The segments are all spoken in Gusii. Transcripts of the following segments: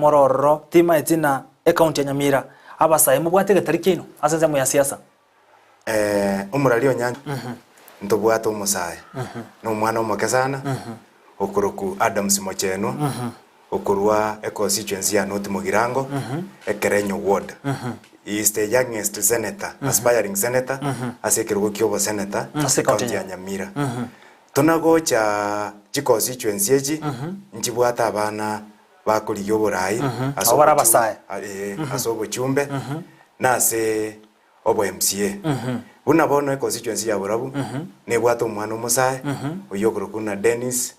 More ororo, timaeti na ecounty ya Nyamira, abasae mobwate egetari kiaino ase ensemo ya siasa. Omorari o nyancha ntobwate omosae, na omwana omoke sana, okorokwa Adams Mochenwa, okorwa econstituency ya North Mugirango, Ekerenyo ward. He is the youngest senator, aspiring senator, ase ekerogo kia obosenator Ase ecounty ecounty ya Nyamira. Tonagocha chiconstituency echi, nchibwate abana bakorigia oborai ase Abwo bare obochumbe, abasae. ee, ase obochumbe, na ase obo MCA. Buna bono econstituency ya Borabu, nebwate omwana omosae, oyio okorokwa buna Dennis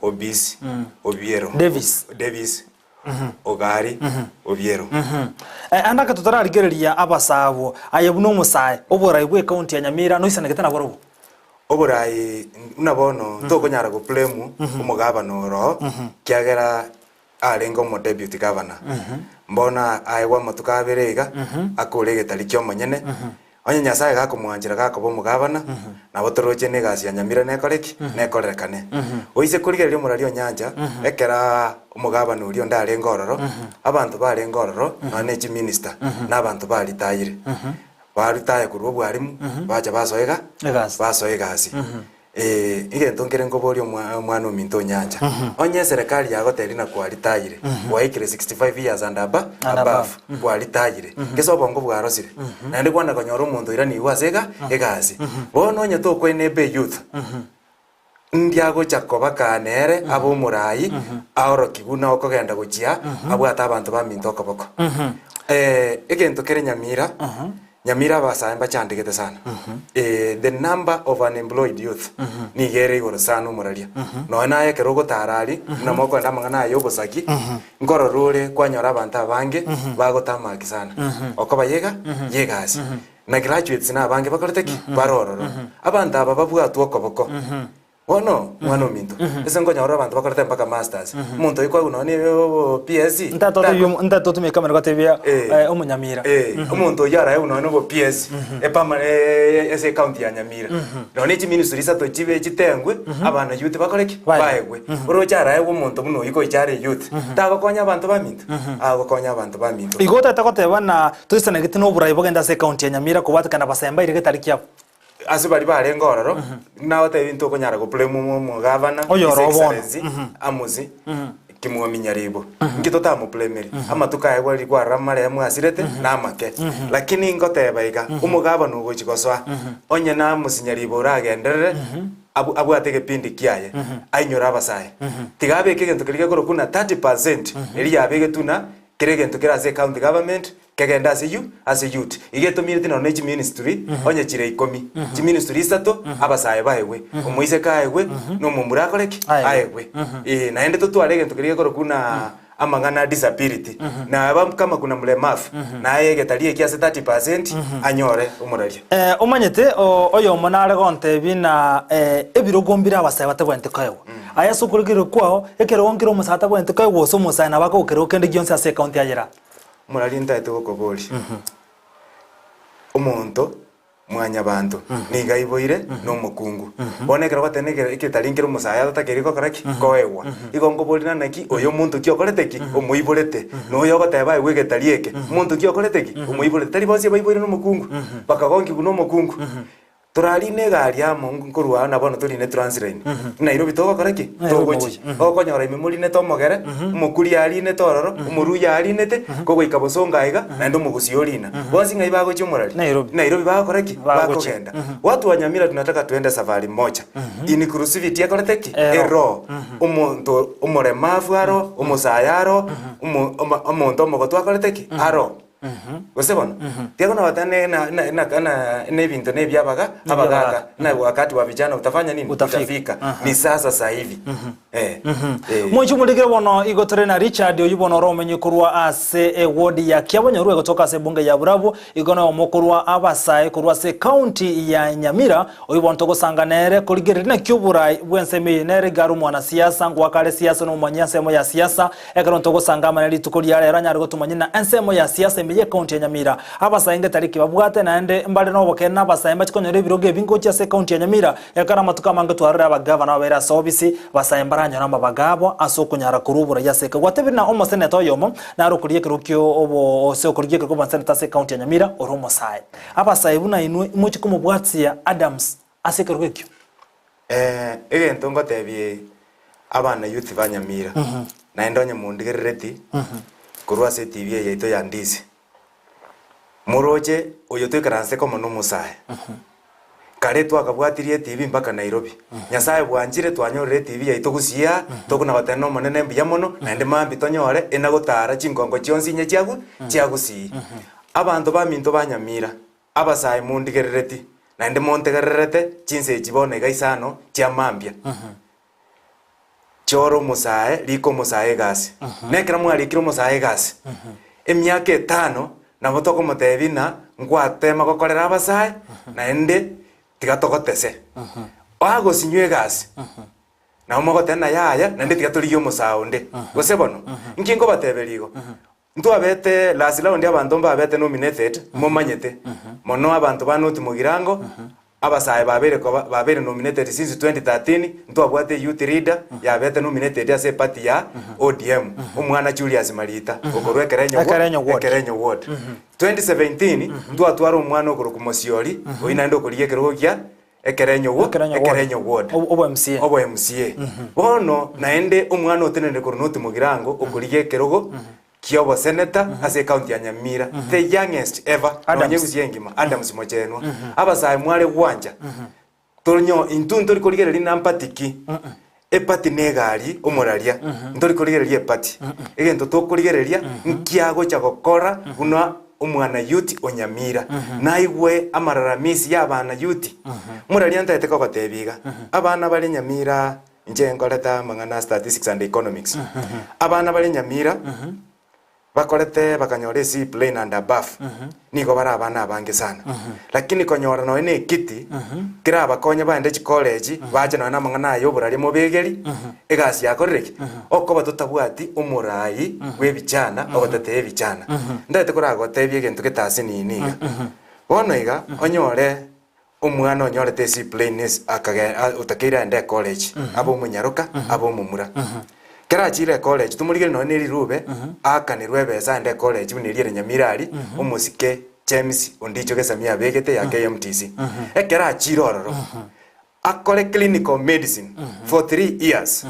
Obis Obiero. Davis. Davis Ogari Obiero. Ande ake totararigereria abasae abwo, aye buna omosae, oborai bwe ecounty ya Nyamira noisanegete naborobwo? Oborai buna bono tokonyara go blame omogabana oro kiagera arenge omo deputy governor. Mbono aegwe amatuko abere iga akore egetari kia omonyene. Onye Nyasaye gakomwanchera gakoba omogabana nabo toroche na egasi ya Nyamira nekore ki? Nekorerekane. Oise korigereria omorari o nyancha ekero omogabana oria onde arenge ororo, abanto barenge ororo nonya ne chiminister na abanto baritayire. Barutaya korwa obwarimu, bacha basoa iga, Egasi. basoa egasi. Eh, egento nkere nkoboria omwa omwana ominto onyancha, onye eserekari yagotebirie na kwaritayire, gwaikire 65 years and aba And above, above. kwaritayire, gese obongo bwarosire, naende kwana konyora omonto oiranigwe ase iga, egasi. Bono onye tokoeneba eyouth, Ndiagocha koba kaa nere abe omoraai, aorokigwe buna okogenda gochia abwate abanto baminto okoboko. Egento kere Nyamira, Nyamira abasae mbachandegete sana. The number of unemployed youth nigo ere igoro sana omoraria. Nonya naye ekero ogotara aria, buna mokoenda amang'ana aya obosaki, nkorora ore kwanyora abanto abange bagotamaki sana. Okoba yega, yegasi. Na graduates nabange bakorete ki? Bare ororo. Abanto aba babwatwe okoboko. Bono, mwana ominto, ase nkonyora abanto bakorete mpaka masters. Omonto oyo kwagwa nonya ne PSC. Ntatotebia ntatotumia ekamera gotebia Eh. eh, omonyamira. Eh, omonto oyio araegwe nonya na obo PS, epama eh, ase ecounty ya Nyamira. Nonya ne chiministry isato chibe chitengwe, abana youth bakore ki? Baegwe. Baegwe. Oroche araegwe omonto buna oyio goicha are youth, tagokonya abanto baminto? Agokonya abanto baminto. Igo otagete goteba ng'a toisanegete noborai bogende ase ecounty ya Nyamira kobwatekana abasae mbaire getari kiabo. Ase baria barenge ororo, nagotebia ntokonyara go blame omogavana, Oyo His oro bono. Excellency Amos Kimwami Nyaribo. Inki totamoblameri? Amatuko aye gwari kwarora amaremo asirete na amake. Lakini ngoteba iga, omogavana ogochi gosoa, onye na Amos Nyaribo oragenderere, abu abwate egepindi kiaye, ainyore abasae. Tiga abeke egento keria gekorokwa buna 30 percent, eria yabegetwe na kera egento kere ase ecounty government, kegende ase you ase youth. Iga etomineti nonya ne chiministry, onye chire ikomi, chiministry isato, abasae baegwe, omoiseke aegwe, na omomura akore ki? Aegwe. Aegwe. Eh, naende totware egento keria gekorokwa buna amang'ana a disability, naba kama kuna mlemavu, naye egetari eki ase 30 percent, anyore omoraria. Eh, omanyete o- oyomo nare gontebia ng'a eh, ebirogo mbire abasae batabwenereti koegwa. Aye ase okorigereria kwao, ekerogo nkere omosae atabwenereti koegwa gose omosae nabo akoegwa kerogo kende gionsi ase ecounty aye ere. Omorari ntaete gokoboria, omonto mwanyabanto nigo aiboire na omokungu. Bono ekero ogoteba ekere egetari nkere omosae atatakeire gokora ki? Koegwa. Igo nkoboria na naki oyo omonto ki okorete ki? Omoiborete. Na oyo ogoteba aegwe egetari eke, omonto ki okorete ki? Omoiborete. Tari bonsi abaiboire na omokungu, bakagonkiwa na omokungu. Torarine egari amo nkorwa aa na bono torine Transline. Nairobi togokora ki? Nairobi Togochia. mogochia. Okonyora ime morinete omogere, omokuria arinete ororo, omoruya arinete, kogoika bosongo aiga, naende omogusii orina. Bonsi ng'ai bagochia omorari? Nairobi. Nairobi bagokora ki? Bagochia. Bakogenda. Watu wa Nyamira tunataka tuende safari moja. Inclusivity ekorete ki? Ero. Ero. Omonto omoremavu aro, omosae aro, omo- oma- omonto omogotu akorete ki? Aro. Gose bono, tiga kona ne na na na na na ebinto na ebiabaga abagaka na wakati wa vijana utafanya nini? Utafika. Utafika. Ni sasa sa hivi. Eh. Eh. Mwanche omorikire bono igo tore na Richard oyio bono ore omenyi korwa ase eward ya Kiabonyoru egotoka ase ebunge ya Burabu igo noyomo korwa abasae korwa ase ecounty ya Nyamira oyio bono togosanga nere korigereria naki oborai bw'ensemo eye nere iga are omwanasiasa ngoaka are siasa na omomanyia ensemo ya siasa Ekero ntogosanga amang'ana rituko ria rero anyare gotomanyia na ensemo ya siasa ime. y'ekaunti ya Nyamira. Abasae ngetari ki babwate naende mbare nobokeene na abasae mbache konyora ebirogo ebi ngochia ase ekaunti ya Nyamira ekero amatuko amange twarorire abagavana babeire ase obisi basae mbaranyore amabaga abo ase okonyara korwa oborai ase eka. Gwatebire na omoseneta oyomo nare okorigia ekerogo kio obo ase okorigia ekerogo ki'oboseneta ase ekaunti ya Nyamira ore omosae. Abasae buna inwe imochie komobwatia Adams ase ekerogo ekio. Egento ngotebie abana youth ba Nyamira, naende onye mondigerereti korwa ase etv eye yaito ya Ndizi, moroche oyo toikaranse komo na omosae. Kare twakabwatirie etv mpaka Nairobi. Nyasae bwanchire twanyorire etv yaito gusii aa, tokona goteba na Omonene mbuya mono, naende mambia tonyore enagotara chingongo chionsi inye chiagu chia gusii. Abanto baminto ba Nyamira, Abasae mondigerereti, naende montegererete chinsa echi bono iga isano chia mambia. Chora omosae, rika omosae egasi. Na ekero mwarikire omosae egasi, emiaka etano nabo tokomotebia ng'a nkwatema gokorera abasae, naende tiga togotese. Agosinywa egasi, nabo mogoteba ng'a yaya, naende tiga torigie omosae onde. Gose bono, inki nkobateberia igo? Ntwabete last round abanto mbabete nominated momanyete mono abanto ba North Mugirango abasae babeire koba babeire nominated since 2013 ntwabwate youth leader yabete nominated ase eparty ya ODM omwana Julius Marita okorwa Ekerenyo Ekerenyo ward. Ekerenyo ward 2017 ntwatwara omwana okorokwa Mosiori oyio naende okorigia ekerogo gia Ekerenyo wo- Ekerenyo ward. Ekerenyo ward. Obo- obo MCA. Obo MCA. Bono naende omwana otenenire korwa North Mugirango okorigia ekerogo kia oboseneta ase ecounty ya Nyamira. The youngest ever Adams. nonye Gusii engima Adams Mochenwa. Abasae mware gwancha tonyo intwe ntori korigereria na mpati ki Epati negari omoraria, ntori korigereria epati. Egento tokorigereria nkiagocha gokora buna omwana youth o Nyamira. Naigwe amararamisi ya abana youth. Omoraria ntaete kogotebia iga, abana bare Nyamira inche nkorete amang'ana a statistics and economics. Abana bare Nyamira. Bakorete bakanyora e C plain and above nigo bare abana abange sana. Lakini konyora nonya na ekiti kerabakonye baende chicollege bache nonya na amang'ana aya oboraria mobegeri egasi yakorire ki? Okoba totabwati omorai bwa ebichana ogotetea ebichana. Ndagete koragotebia egento getasinini iga. Bono iga onyore Omwana onyorete e C plain ase akage otakeire aende ecollege, abe omonyaroka, abe omomura. Kero achiire ecollege, tomorigere nonya ne rirube, aakanirwe ebesa aende ecollege buna eria ere Nyamira aria, omosike James Ondicho Gesamia abegete ya KMTC. Ekero achiire ororo, akore clinical medicine for 3 years.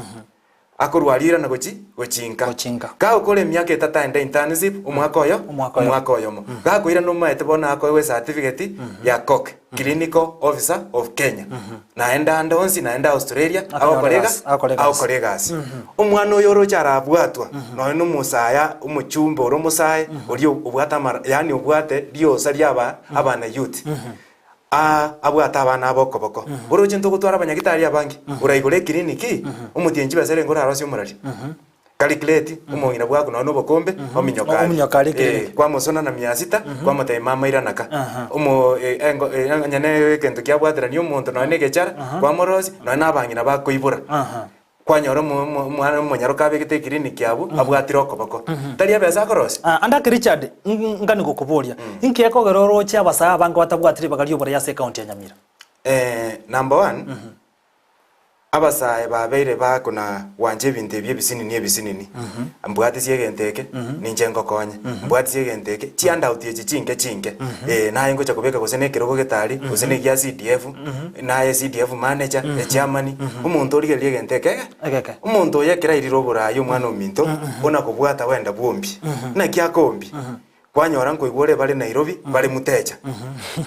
Akorwa rirana gochi gochinka. Gochinka. Gagokora emiaka etato aende internship omwaka oyo Omwaka oyomo. omwaka oyomo. Gakoirana omaete bono akoegwa ecertificate ya COK, Clinical Officer of Kenya. Naende ande onsi naende Australia Akonyora agokora ega egasi, agokora egasi. agokora egasi. Omwana oyo oroche arabwatwa nonya na omosaya omochumbe ore omosae oria obwate amara yaani obwate riosa ria aba abana youth. Aa, abwate abana aba okoboko. Oroche ntogotwara abanyagitari abange, oraigore ekiriniki, omotienyi chibesa erenge orarosie omoraria. Calculate, omong'ina bwako nonya na obokombe, ominyoka aria. Ominyoka aria ekiriniki. Eh, kwamosona na mia sita, kwamotebia mama iranaka. Omo eh, engo eh, onye na egento kiabwaterania omonto nonya na egechara, kwamorosia, nonya na abang'ina bakoibora. Kwanyora omo- omo- omwana omonyaroka abegete ekiriniki abwo, abwatire okoboko. Tari ebesa akorosia. Ah, ande ake Richard, ng- ngani gokoboria, inki ekogera oroche abasae abange batabwati ribaga ri'oborai ase ecounty ya Nyamira? Eh, number one, abasae babeire bakona gwancha ebinto ebi ebisinini ebisinini. Mbwatisie egento eke, ninche ngokonye, mbwatisie egento eke, chihandout echi chinke chinke, eh, naye ngocha kobeka gose na ekerogo getari, gose na egia CDF, naye CDF manager, echairman, omonto origereria egento eke ege, Egeke. omonto oyo ekero airire oboraai omwana ominto, ona kobwata wenda bwombi. Naki akombia? Kwanyora nkoigwa ore bare Nairobi, bare mutecha.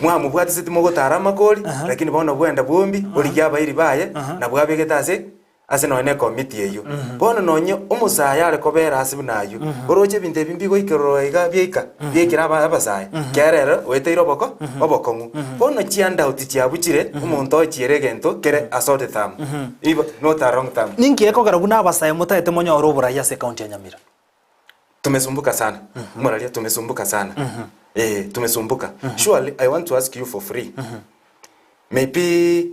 Mwamobwatiseti mogotara amakori, lakini bono bwenda bwombi, origie abairi baye, nabwo abegete ase ase nonya na ekomiti eyio. Bono nonye omosae are kobera ase buna ayio, oroche ebinto ebi mbigoikererwa iga biaika, biaikera aba abasae, kera ere oeteire oboko obokong'u. Bono chihandout chiabuchire, omonto ochiere egento kere assorted thumb, igo not a wrong thumb. Ninki gekogera buna abasae motaete monyore oborai ase ecounty ya Nyamira? Tumesumbuka sana, moraria tumesumbuka sana, eh tumesumbuka. Surely I want to ask you for free, maybe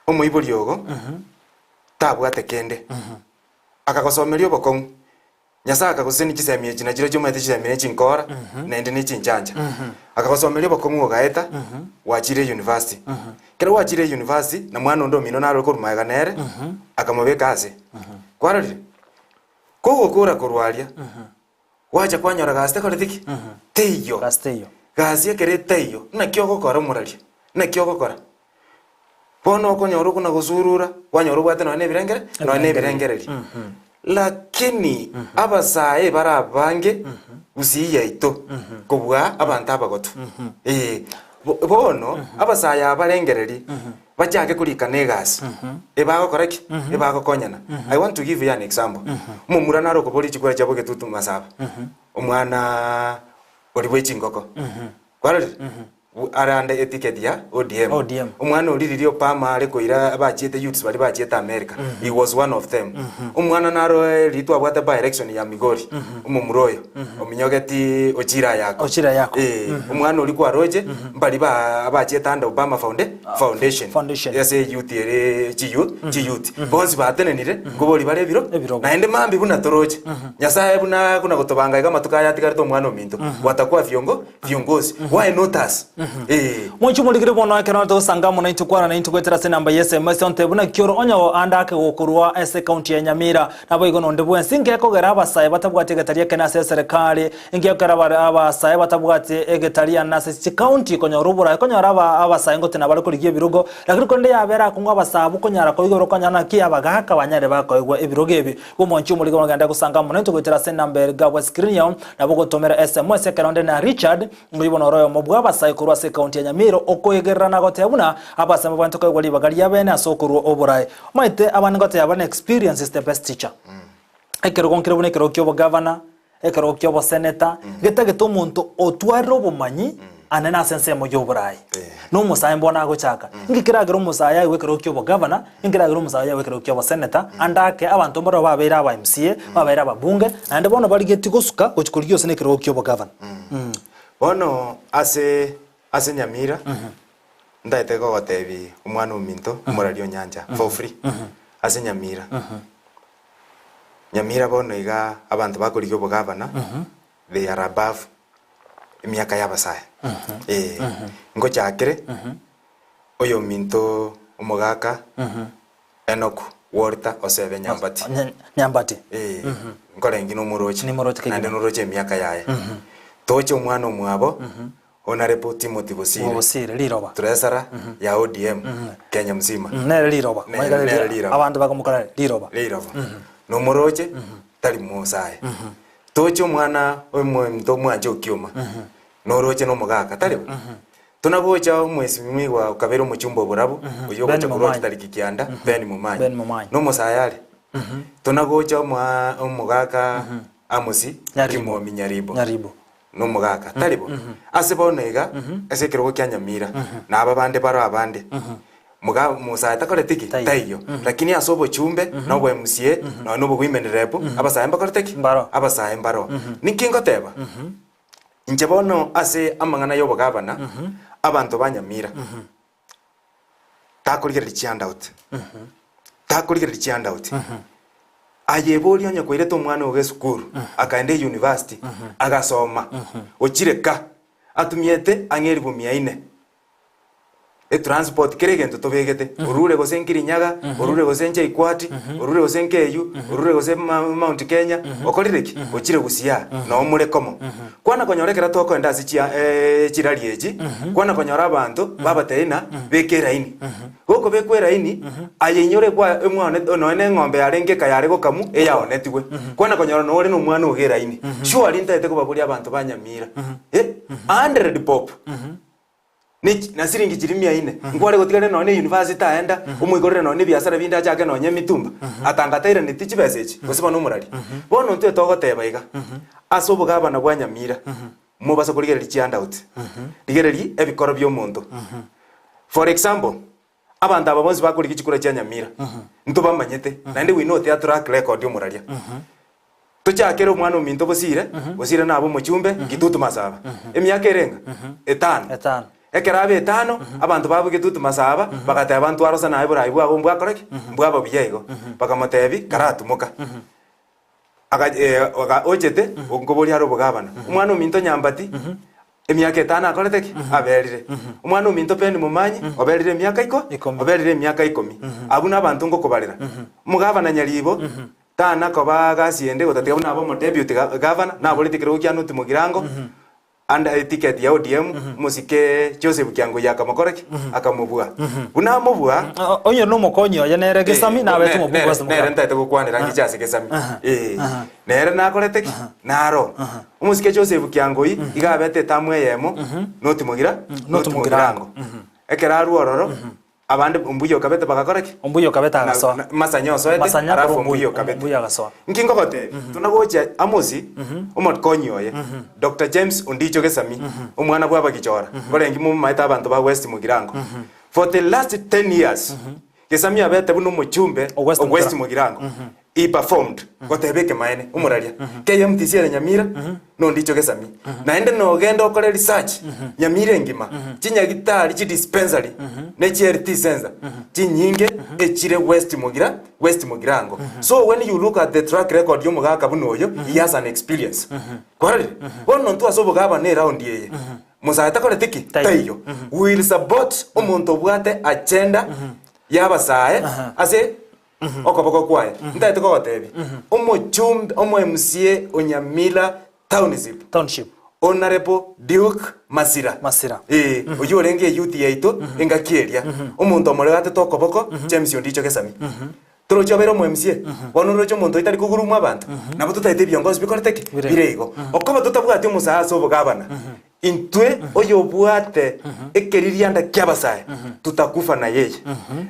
Omoibori ogo tabwate kende, akagosomeria obokong'u. Nyasae akagosesenia chisemi echi nachirochio omanyete chisemi ne chinkora naende ne chinchancha. Akagosomeria obokong'u ogaeta gwachire university. Ekero gwachire university na mwana onde omino naro korwa magega nere akamobeka ase. Kwarorire? Kogokora korwa aria gwacha kwanyora gasi tekoreti ki? Teiyo. Gasi teiyo. Gasi ekero etaiyo naki ogokora omoraria? Naki ogokora? Bono okonyora okona gosurura, kwanyora obwate nonya na ebirengere, nonya na ebirengererio. Lakini abasae bare abange gusii yaito kobua abanto abagotu. Ee, bo- bono abasae aba barengereri bachake korikana egasi, ebagokora ki? Ebagokonyana. I want to give you an example. Omomura nare okoboria chikura chia bogetutu masaba, omwana oria bwe chingoko, kwarorire? Arande eticket ya ODM. ODM. Omwana oria riria Obama are koira abachiete youths baria bachiete America, he was one of them. Omwana naro riria twabwate by election ya Migori, omomura oyo ominyogeti Ochira Ayako. Ochira Ayako. Eh, omwana oria kwaroche mbari ba abachiete under Obama founda foundation. Foundation. Ase youth ere chi youth chi youth. Bonsi batenenire nkoboria bare ebiro Ebirogo. naende mambia buna toroche. Nyasaye buna buna gotobanga iga amatuko aya atigarete omwana ominto. Watakuwa viongo viongozi why not us eh. Mochie morigere bono ekero togosanga amo naintwe kwana naintwe goetera ase enamba ya SMS onte buna kioro onye ande ake gokorwa ase ekaunti ya Nyamira. Naboigo nonde bwensi nkekogera abasae batabwati egetari ekene ase eserekari, nkekogera abare abasae batabwati egetari ande ase chikaunti konyora oboraai konyora aba abasae ngotina bare korigia ebirogo, lakini korende yabera akong'u abasae abwo konyara koigwa konyora naki abagaka banyare bakoegwa ebirogo ebi. Bw'omonche omorige ogende gosanga amo naintwe goetera ase enamba ere gabwa screen yao, nabo ogotomera sms ekero onde na Richard, oyio bono ore oyomo bw'abasae korwa ase ekaunti ya Nyamira okoegerera na goteba buna abasae mbabwenerete koegwa ribaga riabene ase okorua oborae. Omanyete abande ngoteba bare na experience is the best teacher. Ekerogo nkere buna ekerogo kia obogavana, Ekerogo ki'oboseneta getagete omonto otwarire obomanyi anene ase ensemo y'oboraai. Na omosae mbono agochaka. Inki keragere omosae aigwe ekerogo ki'obogavana, inki keragere omosae aigwe ekerogo ki'oboseneta, ande ake abanto mbarabwo babeire aba MCA, babeire ababunge, naende bono barigetie gosuka gochia korigia gose na ekerogo ki'obogavana. Bono ase ase Nyamira, ntaete kogotebi omwana ominto omorari o nyancha for free, ase Nyamira. Nyamira bono iga abanto bakorigia obogavana they are above emiaka y'abasae eh ngochakere oyominto omogaka Enock Walter Osebe Nyambati Nyambati eh nkorengi nomoroche Nimoroche kegima. naende noroche emiaka yaye toche omwana omwabo Honourable Timothy Bosire Bosire riroba treasurer ya ODM Kenya mzima Nere riroba Nere- nere riroba. Abanto bakamokora riroba riroba nomoroche tari mosae toche omwana omonto omwanche okioma noroche nomogaka tari bo tonagocha omwesimigwa okabere omochumba oborabu oywo Ben ogocha korwa Momanyi. chitariki kianda Ben Momanyi Ben Momanyi. nomosae are tonagocha omwa omogaka Amosi Nyaribo. Kimomi Nyaribo Nyaribo nomogaka, tari bo? Ase bono iga, ase ekerogo kia Nyamira, na aba bande baro abande, moga Musae takoreti ki? Taiyo. Taiyo. Lakini ase obochumbe, na obo MCA, nonya na obo women rep, abasae mbakorete ki? Mbaro. Abasae mbaro. Ninki ngoteba? Inche bono ase amang'ana ya obogavana, abanto ba Nyamira, Takorigereria chihandout, takorigereria chihandout. Aye eboria onye kwairete omwana ogo esukuru, akaenda eyunivasiti, agasoma, ochire ka, atumiete ang'e elifu mia ine, etransport kera egento tobegete, orure gose Nkirinyaga, orure gose Nchaikwati, orure gose Nkeyu, orure gose ma Mount Kenya, okorire ki? Ochire gusii aa, noo more komo. Kwana konyora ekero tokoenda ase chia chirari echi, kwana konyora abanto babatebia ng'a beka eraini. Gokobekwa eraini, aye inyore kwa emwana nonya na eng'ombe yarenge eka yare gokamwa eyaonetigwe. Kwana konyora nore na omwana ogo eraini. Surely ntagete kobaboria abanto ba Nyamira, eh, 100 bob. Ne chi- na siringi chiria mia ine, nkware gotigana nonya na eyunivasiti aenda, omoikorere nonya na ebiasara binde achake nonya emitumba, atanga atairaneti chibesa echi, gose bono omorari. Bono intwe togoteba iga, ase obogabana bwa Nyamira, mobasa korigereria chihandout, rigereria ebikoro bia omonto. For example, abanto aba bonsi bakorigia chikura chia Nyamira, ntobamanyete, naende we know their track record omoraria. Tochakere omwana ominto bosire, bosire nabe omochumbe, Gitutu Masaba. Emiaka ere enga? Etano. Etano. Ekero abe etano, abanto babo Gitutu Masaba, bagateba ntwarosa naye borai bwago mbwakora ki? Mbwaba buya igo. Bakamotebia, karatumoka. Aga aga ochete nkoboria are obogabana. Omwana ominto Nyambati emiaka etano akorete ki? Aberire. Omwana ominto Ben Momanyi oberire emiaka iko? Ikomi. Oberire emiaka ikomi. Abwo nabanto ngokobarera. Omogabana Nyaribo tana koba gasi ende gotatiga buna abe omodeputy gavana, naboreti ekerogo kia North Mugirango. Ande eticket ya ODM omosike Joseph Kiangoi akamokora ki? Akamobua. Buna amobua. Onye nomokonyi oye nere Gesami nabete omobunge ase Nere Mugambi. ntaete gokwanera ngiche ase Gesami. Eh. Nere nakorete ki? Naro. Omosike Joseph Kiangoi iga abete etamu eyemo North Mugira North Mugirango. Ekero arwa ororo Abande mbuya okabete bagakora ki? Ombuya okabete agasoa. Na- na- Masanya osoete, Masanya alafu akaba ombuya ombuya, okabete. ombuya agasoa. Nki ngogotebia? Tonagochia Amosi, omokonyi oye, Dr. James Ondicho Gesami, omwana bwa Abagichora, nkorengi momomaete abanto ba West Mugirango. For the last 10 years, Gesami abete buna omochumbe O West o West Mugirango. Mugirango. He performed, goteba ekemaene, omoraria. KMTC ere Nyamira, nondicho Gesami. Naende nogende okore research, Nyamira engima, chinyagitari, chidispensary, ne chi health centre, chinyinge echire West Mugira, West Mugirango. So when you look at the track record ya omogaka buna oyo, he has an experience. Kwarorire? Bono intwe ase obogabana eround eye, Musae takoreti ki? Taiyo. Taiyo. We will support omonto obwate agenda y'abasae ase okoboko kwaye. Ntaete kogotebia, omochumbe, omo MCA o Nyamira Township, Township. Honourable Duke Masira. Masira. Ee, oyio orenge eyouth yaito engaki eria. Omonto omoregatete okoboko, James Ondicho Gesami. Torochi obeire omo MCA, bono oroche omonto oyio tari kogurumwa abanto, nabo totaete ebiongozi bikorete ki? Bire. Bire igo. Okoba totabwati omosae ase obogabana, Intwe oyobwate ekeririanda ki'abasae, tutakufa na yeye.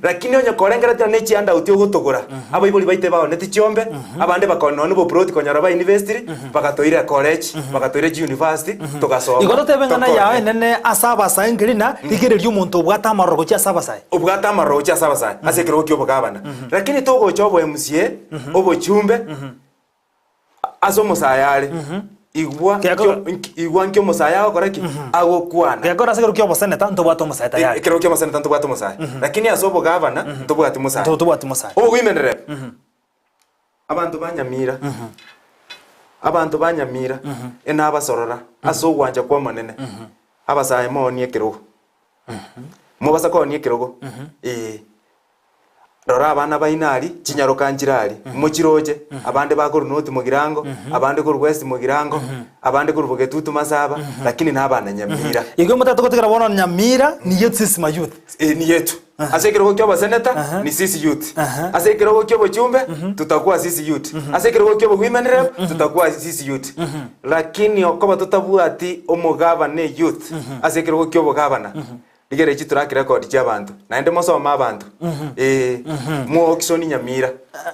Lakini onye korengeretie ne chihandout ogotogora, abaibori baito ebaoneti chiombe, abande bakona nonya oboploti konyora ba investiri, bagatoira ecollege, bagatoira chiuniversity, togasoma, Igo totebe ng'a yao tokore. enene ase abasae nkeri na rigereria omonto obwate amaroro gochia ase abasae. Obwate amaroro gochia ase abasae, ase ekerogo ki'obogabana. Lakini togocha obo MCA, obochumbe, Ase omosae are, igwa Gekora- nkio- nki- igwa nki omosae agokora ki? Agokwana. Gekora ase ekero kia oboseneta ntobwate omosae tayari. Ekero kia oboseneta ntobwate omosae. Lakini ase obogavana ntobwati mosae. Ntobwati mosae. Obowomen rep. Abanto ba Nyamira, abanto ba Nyamira, enabasorora ase ogwancha kw'Omonene, abasae moonie ekerogo. Mobasa koonia ekerogo, ee. Rora abana baino aria, chinyaroka nchire aria, mochiroche, abande bakorwa North Mugirango, abande korwa West Mugirango, abande korwa Bogetutu Masaba, lakini nabana Nyamira. Igo motagete gotigera bono Nyamira ni yetu sisi ma youth. Eh, ni yetu. Ase ekerogo kia oboseneta ni sisi youth. Ase ekerogo kia obochumbe tutakuwa sisi youth. Ase ekerogo kia obowomen rep tutakuwa sisi youth. Lakini okoba totabwati omogabana eyouth ase ekerogo kia obogabana Rigereria chitrack record chi'abanto, naende mosome abanto. Ee, Muokisoni Nyamira.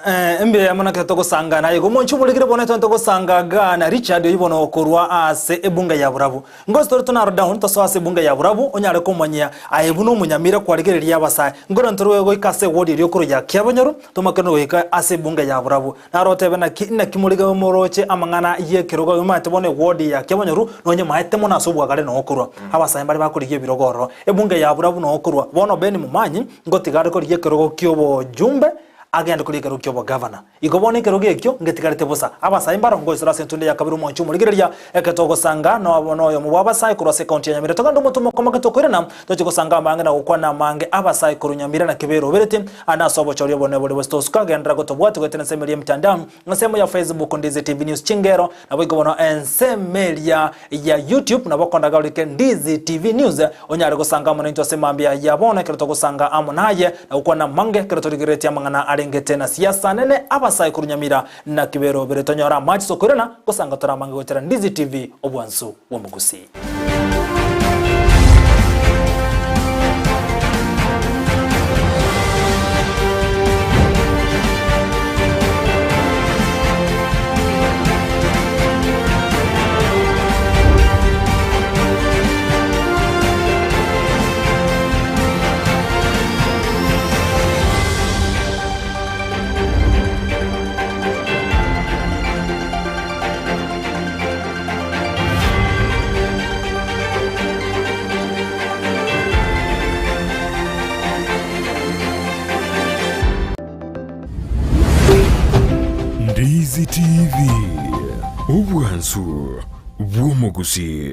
Eh, mbuya mono ekero togosangana igo omonche oboregire bono ekero togosanga iga na Richard oyio bono okorwa ase ebunge ya Burabu. Ngosi tore tonaro down tosoe ase ebunge ya Burabu onyare komanyia aye buna omonyamira kwarigereria abasae. Nkoro ntorwe goika ase eward eria okorwa ya Kiabonyoru tomakere goika ase ebunge ya Burabu. Naro otebe naki naki morige moroche amang'ana y'ekerogo omanyete bono eward ya Kiabonyoru nonye maete mono ase obwagare na okorwa. Abasae mbare bakorigia ebirogo ororo. Ebunge ya Burabu na okorwa. Bono Ben Momanyi ngotiga are korigia ekerogo ki'obojumbe agende korigia ekerogo ki'obogavana. Igo bono ekerogo ekio ngetigarete bosa. Abasae mbaro ngoisora ase entunde ya kabere omwanchi omorigereria eke togosanga nobo noyomo bw'abasae korwa ase ekaunti ya Nyamira. Togende omotwe omokomoke tokoirana toche gosanga amange na gokwana amange abasae korwa Nyamira naki beroberete Ande ase obochori obonene bore bosito osuka genderera gotobwatia goetera ensemo eria y'emitandao, ensemo ya Facebook Ndizi TV News Chingero, naboigo bono ensemo eria ya YouTube nabo okondaga orike Ndizi TV News onyare gosanga amo naintwe ase mambia ya bono ekero togosanga amo naye na gokwana amange ekero torigereretie amang'ana arengete na siasa nene abasae korwa Nyamira na Kibero bere tonyore amache tokoirana gosanga tore amange goetera Ndizi TV obwansu bw'omogusii. Obwansu bw'omogusii.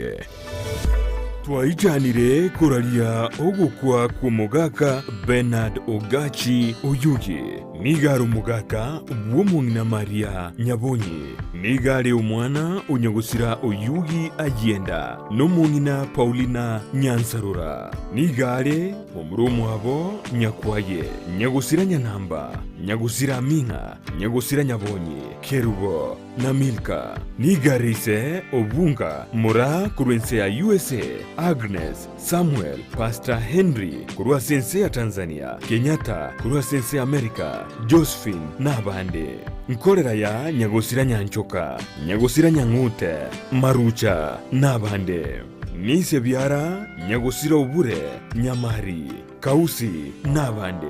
Twaichanire koraria ogokwa kw'omogaka Bernard Ogachi Oyugi. Nigo are omogaka bw'omong'ina Maria Nyabonyi. Nigo are omwana o nyagosira Oyugi Ayienda n'omong'ina Paulina Nyansarora. Nigo are momura omwabo Nyakwaye, nyagosira Nyanamba, nyagosira Aming'a, nyagosira Nyabonyi, Kerubo, na Milka. Nigo are ise Obunga, moraa korwa ense ya USA, Agnes, Samuel, Pastor Henry korwa ase ense ya Tanzania, Kenyatta korwa ase ense ya Amerika, Josephine na abande. Nkorera ya nyagosira Nyanchoka, nyagosira Nyang'ute, Marucha na abande. Nise biara nyagosira Obure, Nyamari, Kausi na abande.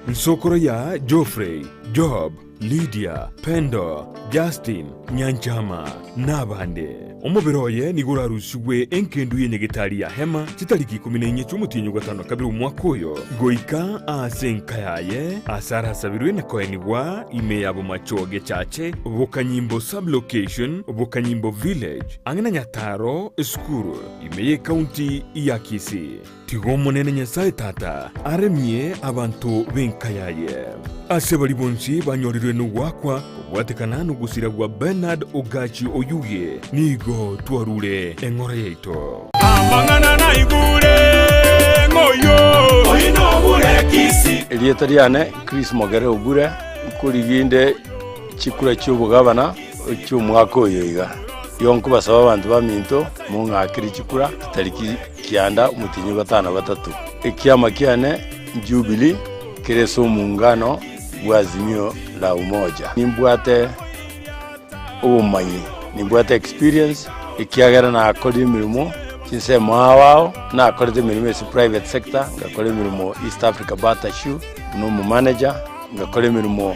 Nsokoro ya Geoffrey, Job, Lydia, Pendo, Justin, Nyanchama, na abande. Omobere oye nigo orarusigwe enkendu y'enyagetari ya Hema chitariki ikomi na inye chi'omotienyi o gatano na kabere omwaka oyo, goika aase enka yaye, aase arasabirwe na koenigwa ime ya Bomachoge Chache, Bokanyimbo Sub-location, Bokanyimbo Village, ang'e na Nyataro Esukuru, ime y'Ekaunti ya Kisii. Tiga Omonene Nyasae Tata aremie abanto b'enka yaye. Ase baria bonsi banyorirwe nogoakwa kobwatekana nogosira gwa Bernard Ogachi Oyugi, nigo twarure eng'ora yaito. Amang'ana naigure ng'oyio. Oyio nobure Kisii. Erieta riane Chris Mogere Obure, nkorigia inde chikura chi'obogabana chi'omwaka oyo iga. Igo nkobasaba abanto baminto mong'akere chikura chitariki kianda omotienyi o gatano na batato. Ekiama kiane Jubilee kere ase omongano bwa Azimio la Umoja. Nimbwate obomanyi, nimbwate experience ekiagera nakorire emeremo chinsemo ao ao, nakorete emeremo ase private sector, ngakora emeremo East Africa Bata Shoe buna omomanager, ngakora emeremo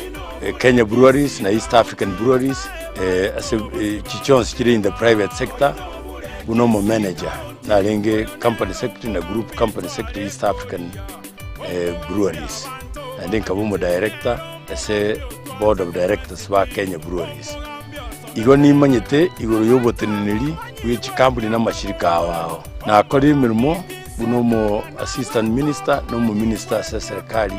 Kenya Breweries na East African Breweries ase echi chionsi chire in the private sector buna omomanager. Narenge company secretary na group company secretary East African Breweries, naende nkaba omodirector ase board of directors ba Kenya Breweries. Igo nimanyete igoro ya oboteneneri bwe chikampuni na amashirika ao ao. Nakorire emeremo buna omo assistant minister na omominister ase eserekari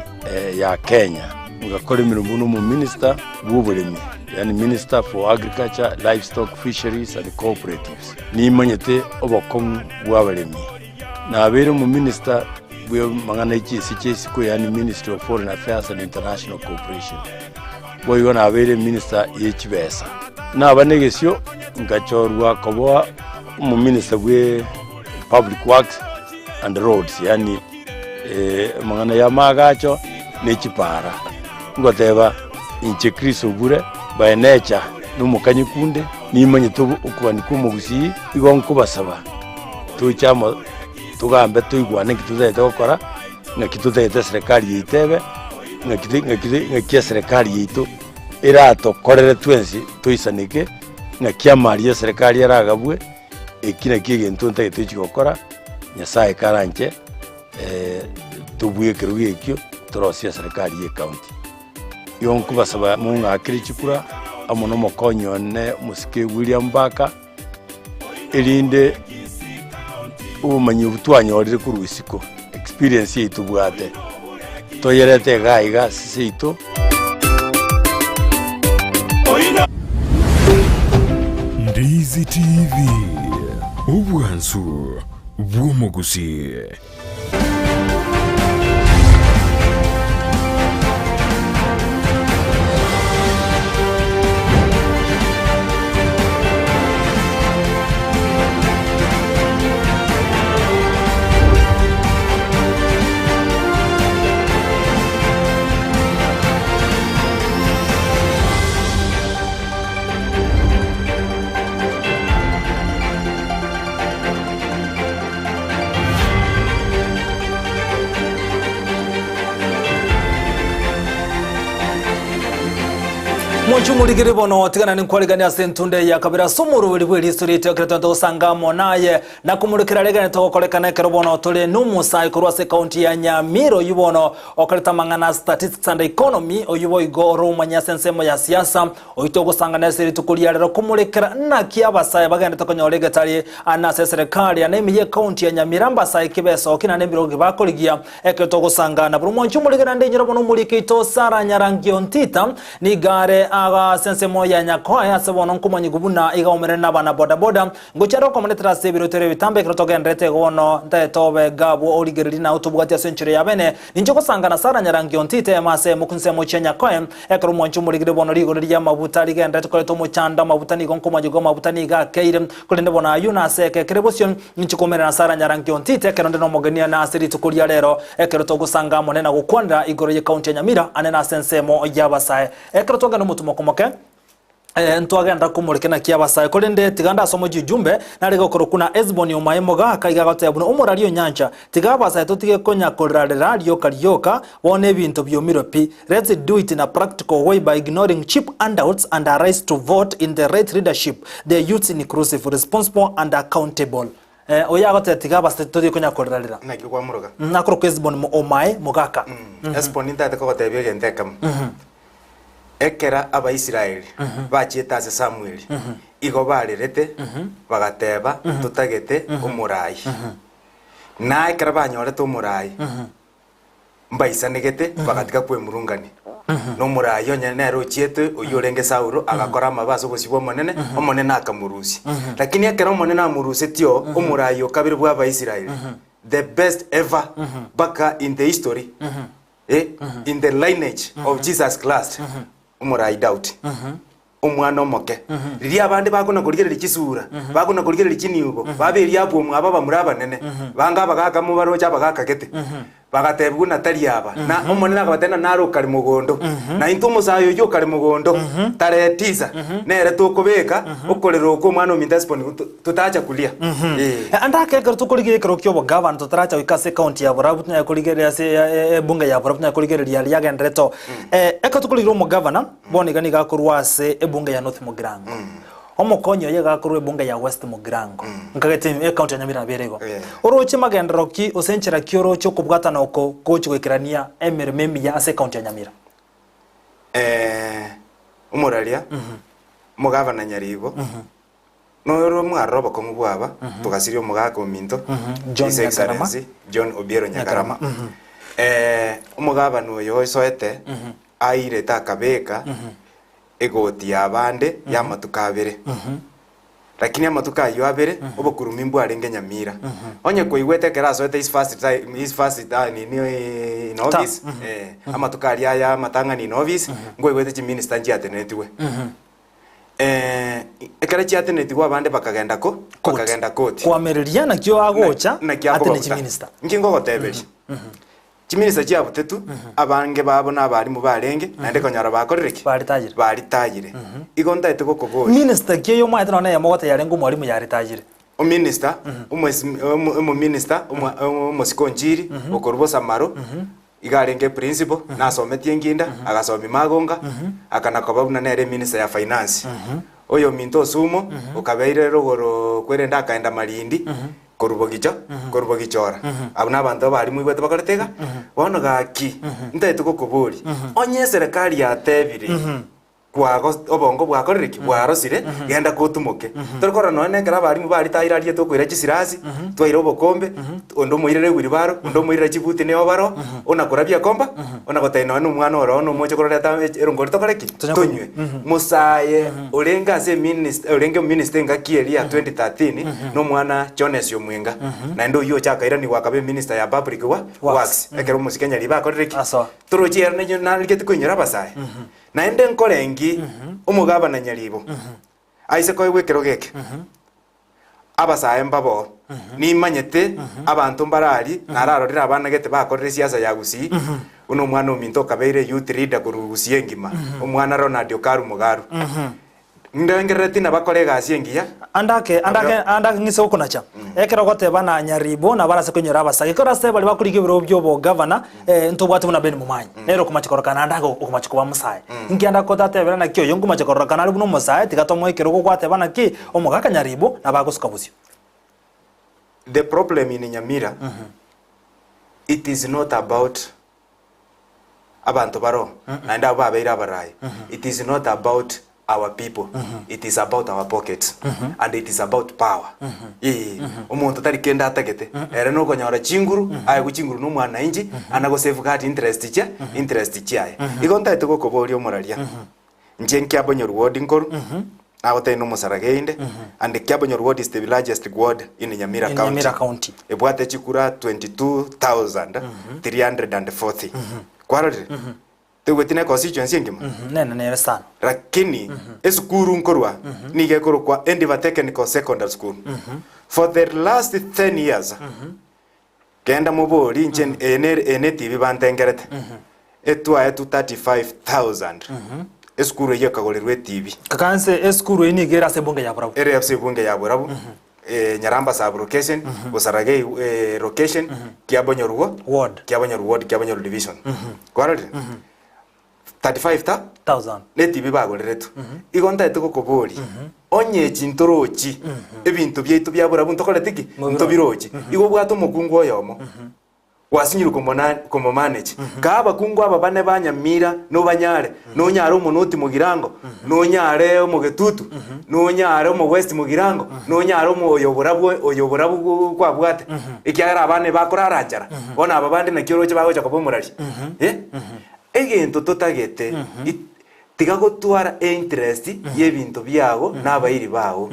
ya Kenya. Ngakora emeremo buna omominister bwa oboremi, yaani minister for agriculture, livestock, fisheries and cooperatives. Nimanyete obokong'u bw'abaremi. Nabeire omominista bw'amang'ana e chinse chia isiko yaani Ministry of Foreign Affairs and International Cooperation. Boigo nabeire eminista ye chibesa. Naba negesio ngachorwa koba omominista bwe Public Works and Roads yaani amang'ana ya amaagacho ne chipara. Ngoteba inche Chris Obure by nature nomokanyekunde, nimanyete okobani kwa omogusii, igo nkobasaba toche amo togambe toigwane nki totagete gokora, ng'aki totagete eserekari yaito ebe, ng'aki ng'aki ng'aki eserekari yaito eratokorere twensi toisaneke, ng'aki amari ya eserekari aragabwe, eki nakio egento ntagete gochia gokora, Nyasaye karanche. Tobue ekerogo ekio, torosie eserekari y'ecounty. Igo nkobasaba mong'akere chikura amo nomokonyi one omosike William Baka, erinde obomanyi obwo twanyorire korwa isiko, experience eye tobwate, toyerete iga iga ase seito. Ndizi TV, obwansu bw'omogusii. Omonche omorigeri bono tigana ninkwarigania ase entunda eye ya kabere ase omoroberi bw'eriso riaito ekero twente gosanga amo naye na komorikera rigene togokorekana ekero bono tore nomosae korwa ase ekaunti ya Nyamira oyio bono okorete amang'ana a statistics and economy oyio boigo ore omanye ase ensemo ya siasa oyio togosangana ase rituko ria rero komorekera naki abasae bagendete konyora egetari ane ase eserekari ane ime y'ekaunti ya Nyamira mbasae ki besoki naende ebirogo ki bakorigia Ekero togosangana buna omwanchi omorege naende inyora bono omorike oito Sara Nyarangio Ntita nigo are aa ase ensemo ya Nyakoe ase bono nkomanyigwa buna iga omerene nabana boda boda ngochia are okomonetera ase ebiroto ebitambe ekero togenderete igo bono ntaete obe gabwo origererie na otobwati ase enchera ya bene ninche gosangana Sara Nyarangio Ntita emo ase emo nsemo chia Nyakoe ekero omwanchi omorigire bono rigori ri'amabuta rigenderete koreta omochando amabuta nigo nkomanyigwa amabuta nigo akeire korende bono ayio nase eke kere bosio Inche komerera ase aranyaranke ontite ekero nde nomogeni ane ase rituko ria rero, ekero togosanga amo nere na gokwanera igoro y'ekaunti ya Nyamira ane nase ensemo y'abasae. Ekero twagenda omotumo omoke, ntwagenda komoreka naki abasae, korende tiga ndasome ojumbe nare gokorokwa na Hesboni omae mogaka iga agoteba buna omorari o nyancha, tiga abasae totige konya korerarera rioka rioka, bono ebinto biomirwe pi. Let's do it in a practical way by ignoring cheap handouts and arise to vote in the right leadership, the youths inclusive, responsible and accountable. Eh, oyo agoteba tiga abase totige konya korerarera. Naki kwamuroka? Mm, akorokwa Hesbon mo- omae mogaka. Hesboni ntagete kogotebia egento ekemo. Ekero Abaisraeli bachiete ase Samweli, igo barerete, bagateba, Ntotagete omoraai. Na ekero banyorete omoraai, mbaisanegete bagatiga kwemurungania. Na omoraai onye nere ochiete, oyio orenge Saulo, agakora amabe ase obosio bw'Omonene, Omonene akamorusia. Lakini ekero Omonene amorusetie oo, omoraai o kabere bw'Abaisraeli, the best ever mpaka in the history, eh, in the lineage of Jesus Christ, omoraai Daudi. Omwana omoke. Riria abande bakona korigereria chisura, bakona korigereria chinibo, baberia abwo omwabo abamura abanene, bange abagaaka mobaroche abagaaka gete, bagatebiwa ng'a tari aba. Na Omonene akabatebia ng'a nare okare mogondo, na intwe omosae oyio okare mogondo, tarehe tisa, nere tokobeka okorera okwo omwana ominto Hesiboni totacha kuria. Ee. Ande ake ekero tokorigereria ekero kia obogavana totaracha goika ase ecounty ya Borabu tonyare korigereria ase ebunge ya Borabu tonyare korigereria aria agenderete oo. Ekero tokorigereria omogavana, Bono iga nigo akorwa ase ebunge ya North Mugirango. Omokonyi oye iga akorwa ebunge ya West Mugirango. Nkagete ecounty ya Nyamira nabo ere igo. Oroche magenderero ki gose enchera ki oroche okobwatana oko gochi goikerania emeremo emiya ase ecounty ya Nyamira? Omoraria, omogavana Nyaribo, Noyo mwarora obokong'u bwaba, togasiria omogaka ominto, John His Nyakarama. Excellency John Obiero Nyakarama, Nyakarama. Omogabana oyo oisoete, airete akabeka egoti y'abande y'amatuko abere. Lakini amatuko ayio abere, obokurumi mbwarenge Nyamira. Onye koigwete ekero asoete his first time, his first nini in office, amatuko aria aya amatang'ani in office, nkoigwete chiminister nchiatenetigwe. Ekero chiatenetigwe abande bakagenda ko? Court. Bakagenda koti. Koamereria nakio agocha Naki atene akobabuta. chiminista. Inki ngogoteberia? Chiminista chiabutetwe, abange babo nabarimu barenge, naende konyora bakorire ki? Baritayire. Baritayire. Igo ntaete gokoboria. Minister ki oyo omanyete nonya neyemo ogoteba yarenge omwalimu yaritayire? Ominister, omoesimi- omo- omominister, omwa- omosike o Nchiri, okorwa Bosamaro, Iga arenge eprinciple, nasometie enginda, agasomia Magonga, akana koba buna nere eminister ya finance. Oyominto Osumo, okabeire rogoro kwerende akaenda Malindi, korwa Bogicho, korwa Bogichora. Abwo nabanto abarimu oigwete bakorete iga, bono gaki, ntagete gokoboria, onye eserekari yatebire. Kwago obongo bwakorire ki? Bwarosire, genda kotumoke. Tori korora nonya na ekero abarimu baria taira aria tokoira chisirasi, twaira obokombe, onde omoirere ewheelbarrow, onde omoirere chibuti ne overall, ona korabia ekomba, ona gotebia nonya na omwana ore oo na omoche kororeta erongori tokore ki? Tonya konywa. Tonywe. Mosaye orenge ase eminister orenge ominister engaki eria ya 2013, na omwana Jones Omwenga, naende oyio ocha akairanigwa akaba eminister ya public wa Works. works, ekero omosike Nyaribo akorire ki? Asoa. Torochi ere neyio narigeti koinyora abasae. Naende nkorengi omogabana nyaribo, aise koegwa ekerogo eke, abasae mbaboo, nimanyete abanto mbararie, nararorire abana gete bakorire esiasa ya Gusii, buna omwana ominto okabeire youth leader korwa Gusii engima, omwana Ronald Okaru Mugaru. Ndengerereti nabakore egasi engiya. Andake, andake, andake ng'ise gokonacha. Ekero ogoteba na Nyaribo nabo arase koinyora abasake. Ekero ase baria bakorigia ebirogo bia obogavana, eh, ntobwate buna Ben Momanyi. Nere okomacha kororekana naende ake okomacha koba omosae. Inki ande akotatebera naki oyo nkomacha kororekana are buna omosae, tiga tomoe ekerogo gwateba naki omogaka Nyaribo nabo agosuka bosio. The problem in Nyamira, it is not about abanto baroo, naende abwo babeire abarai, it is not about our people, it is about our pockets and it is about power. Eeh, omonto tari kende atagete, ere nokonyora chinguru, aegwe chinguru na omwananchi, ana go safeguard interest chia interest chiaye. Igo ntaete gokoboria omoraria, inche nkiabonyorwa ward nkoru, nagotebia nomosaraga inde, and kiabonyorwa ward is the largest ward in Nyamira In County. Nyamira County. Ebwate chikura 22,340. Kwarorire? Toigweti ne constituency engima? Nene nere sana. Lakini esukuru nkorwa nigo ekorokwa Endiva Technical Secondary School. For the last 10 years, genda mobori inche eye ne eye ne TV bantengerete. Etwaetwe 35,000. Esukuru eyio ekagorerwa eTV. Kaka nse esukuru eye nigo ere ase ebunge ya Borabu. Ere ase ebunge ya Borabu. Nyaramba sub location, Bosaragei location, Kiabonyoru Ward. Kiabonyoru ward, Kiabonyoru division. Kwarorire? 35 ta? Thousand. Ne TV bagoreretwe. Igo ntaete gokoboria, onye echi ntorochi, ebinto biaito bia borabu ntokoreti ki? Ntobirochi. Igo obwate omokungu oyomo. Gwasinyirwe komona komomanage. Kaa abakungu aba bane ba Nyamira nobanyare, nonyare omonoti Mogirango, nonyare omogetutu, nonyare omowest Mogirango, nonyare omo oyo oborabu oyo oborabu kwabwate, ekiagera abana ebakorara nchara, bono aba bande naki oroche bagocha koba omorari eh? Egento totagete it Tiga gotwara einterest y'ebinto biago na abairi bao,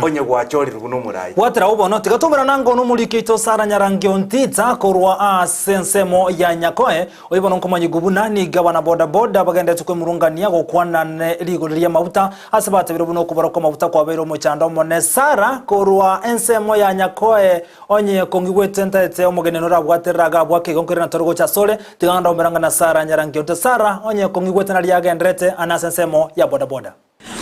onye gwachorirwe buna omorai. Bwatera agwo bono, tiga toberane ango nomoriki oito Sara Nyarangi Ontita korwa ase ensemo ya Nyakoe. Oyio bono nkomanyigwa buna nigo abana boda boda bagenderete kwemurungania gokwana ne rigori ri'amaguta ase batebirie buna okobora kw'amaguta kwabeire omochando omone. Sara korwa ensemo ya Nyakoe Onye kongigwete ntaete omogeni norabwate rilaga abwake igo nkoirana tore gocha asore, tiga ng'a ndaumera ng'a na Sara nyarangi onte Sara, onye kongigwete naria agenderete ane ase ensemo ya bodaboda.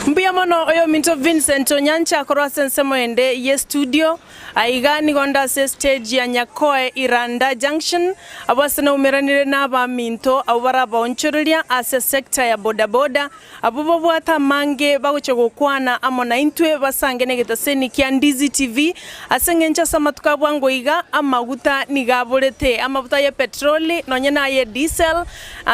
Mbuya mono oyominto Vincent Onyancha korwa ase ensemo ende ye studio. Aiga nigo nde ase estage ya Nyakoe Iranda Junction abwo ase naumeranire na abaminto abwo barabaonchoreria ase sector ya bodaboda abwo babwate amange bagochia gokwana amo naintwe basange negetaseni kia Ndizi TV ase engencho ase amatuko a bwango iga amaguta nigo aborete amabuta ye petroli nonye naye diesel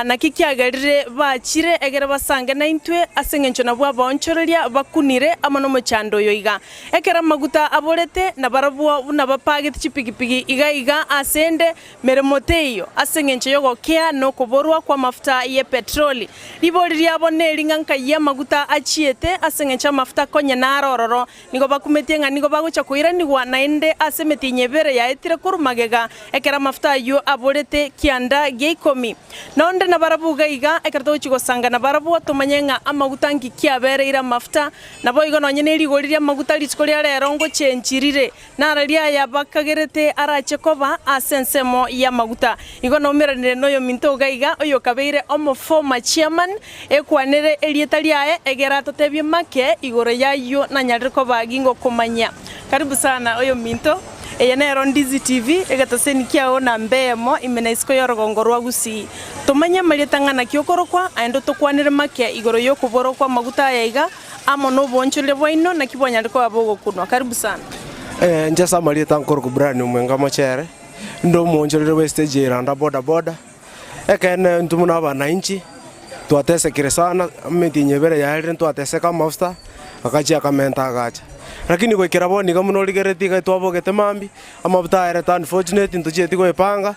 Naki kiagerire bachire egere basange naintwe, ase engencho nabwo abaonchoreria bakunire amo nomochando oyo iga. Ekero amaguta aborete, na barabwo buna bapagete chipigipigi iga iga ase ende, meremo teiyo, ase engencho y'ogokea na okoborwa kw'amafuta y'epetroli. Ribori riabo neri ng'a nkai amaguta achiete, ase engencho amafuta konya naro ororo. Nigo bakumetie ng'a nigo bagocha koiranigwa naende ase emetienyi ebere yaetire korwa magega, ekero amafuta ayio aborete kianda gia ikomi. Na onde nabarabwo iga iga, ekero togochia gosanga nabarabwo, tomanye ng'a amaguta nki kiabereire amafuta, naboigo nonye ne rigori ri'amaguta rituko ria rero ngochenchi rire, nararia aya bakagerete arache koba ase ensemo y'amaguta. Igo naumeranire noyominto iga iga, oyokabeire omoformer chairman, Ekwanere erieta riaye, egere atotebie make igoro y'ayio nanyarire koba gingokomanyia. Karibu sana oyominto, eye nero Ndizi TV, egetaseni kiao namba eyemo ime na isiko y'orogongo rwa Gusii. Tomanye amarieta ng'a naki okorokwa, aende otokwanere make igoro y'okoborwa kw'amaguta aya iga, amo noboonchoreria bwaino naki bwanyarire koba bogokunwa. Karibu sana. Inche ase amarieta nkorokwa Brian Omwenga Mochere, inde omoonchoreria bwe stage ya Iranda boda boda. Ekeene intwe buna abananchi twatesekire sana, emetienyi ebere yaerire ntwateseka amafuta, agachia akamenta agacha. Lakini goikera bono iga buna origereretie iga twabogete mambia, amafuta aerete unfortunately ntochieti goepanga,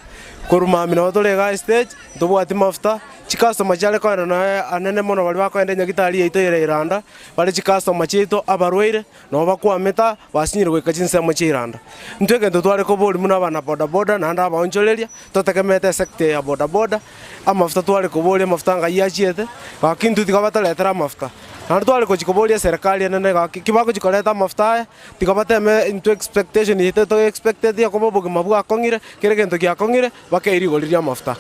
korwa mambia nabo tore igaa estage, ntobwati mafuta, chicustomer chiare kogenda nonya anene mono baria bakogenda enyagitari yaito ere Iranda, bare chicustomer chiaito abarwaire. Nabo bakwameta, basinyire goika chinsemo chia Iranda. Intwe egento tware koboria buna abana bodaboda naende abaonchoreria, totegemeete esector eye ya bodaboda, amafuta tware koboria amafuta ngai achiete, gaki intwe tiga batoretere amafuta. Naende tware gochia koboria eserekari enene gaki ki bagochia koreta amafuta aya, tiga bateme intwe expectation yaito to expecteti okoba obogima bwakong'ire, kera egento giakong'ire, bakei rigori ri'amafuta.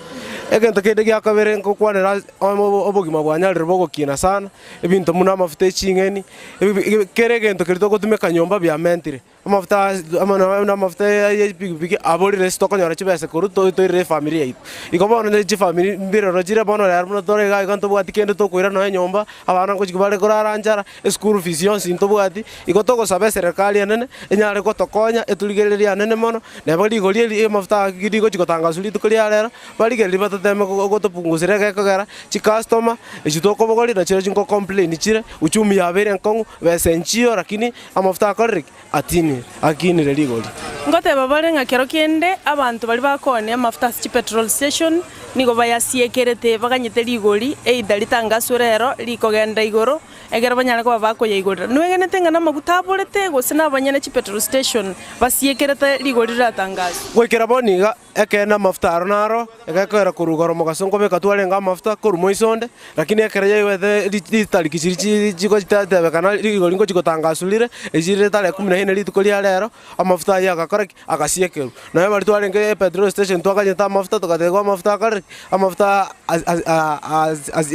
Egento kende gia kabere ngokwanera ase obogima bwanyarire bogokina sana, ebinto buna amafuta e ching'eni, ebi kera egento keria togotumeka nyomba biamentire. Amafuta ase amo na amafuta ya epikipiki aborire ase tokonyora chibesa korwa to toirere efamiri yaito. Igo bono ne chifamiri mbirero chire bono rero buna tore iga iga ntobwati kende tokoira nonya nyomba, abana ngochia bare korara nchara, eschool fees yonsi ntobwati, igo togosaba eserekari enene, enyare gotokonya etorigererie anene mono, neba rigori eri amafuta aya rigochi gotangaswa rituko ria rero, barigererie batoteme gotopungusera egekogera, chicustomer, echio tokobogoria nachirochio nko complain chire, uchumi yabeire enkong'u, besa enchiyo rakini amafuta akorire ki? Atinire, akinire rigori. Ngoteba bare ng'a kero kende abanto baria bakoonia amafuta ase chipetrol station nigo bayasiekerete baganyete rigori either ritangaswe rero rikogenda igoro ekero banyare koba bakoyaigorera. Nwegenete ng'a namaguta aborete gose nabanyene chipetrol station basiekerete rigori riratangaswe? Goikera bono iga, Ekeene amafuta aro naro, egekoera korwa igoro mogaso nkobeka twarenge amafuta korwa moiso onde, lakini ekero yaigwete ritariki chiria chi chigochitatebekana rigori ngochi gotangaswa rire, echi rire tarehe kumi na ine rituko ria rero, amafuta ayio agakora ki? Agasiekerwa. Nonya baria twarenge epetrol station twakanyete amafuta togatebiwa amafuta akore ki? Amafuta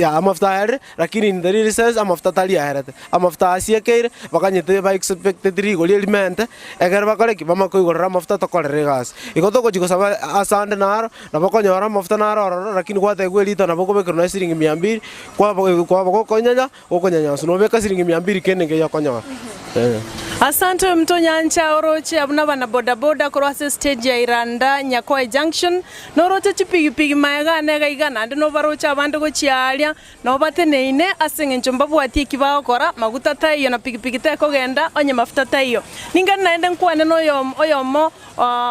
amafuta aerire, lakini in the real sense amafuta tari aerete. Amafuta asiekeire, bakanyete ba expected rigori erimente, ekero bakore ki? Bamanye koigorera amafuta tokorere egasi. Igo togochia gosaba asande naro, nabo okonyora amafuta naro ororo lakini gwatebiwa erita nabo okobekerwa nonya siringi mia mbiri, kwaba kwaba gokonyanya, gokonyanyaswa nobeka siringi mia mbiri kende nkeiyo okonyora eh. Asante omonto nyancha oroche abwo nabana bodaboda korwa ase estage ya Iranda Nyakoe Junction, noroche chipigipigi maega ane iga iga naende nobaroche abande gochia aaria. Nobateneine ase engencho mbabwati eki bagokora, maguta taiyo na pigipigi tekogenda, onye mafuta taiyo. Ningende naende nkwane noyomo oyomo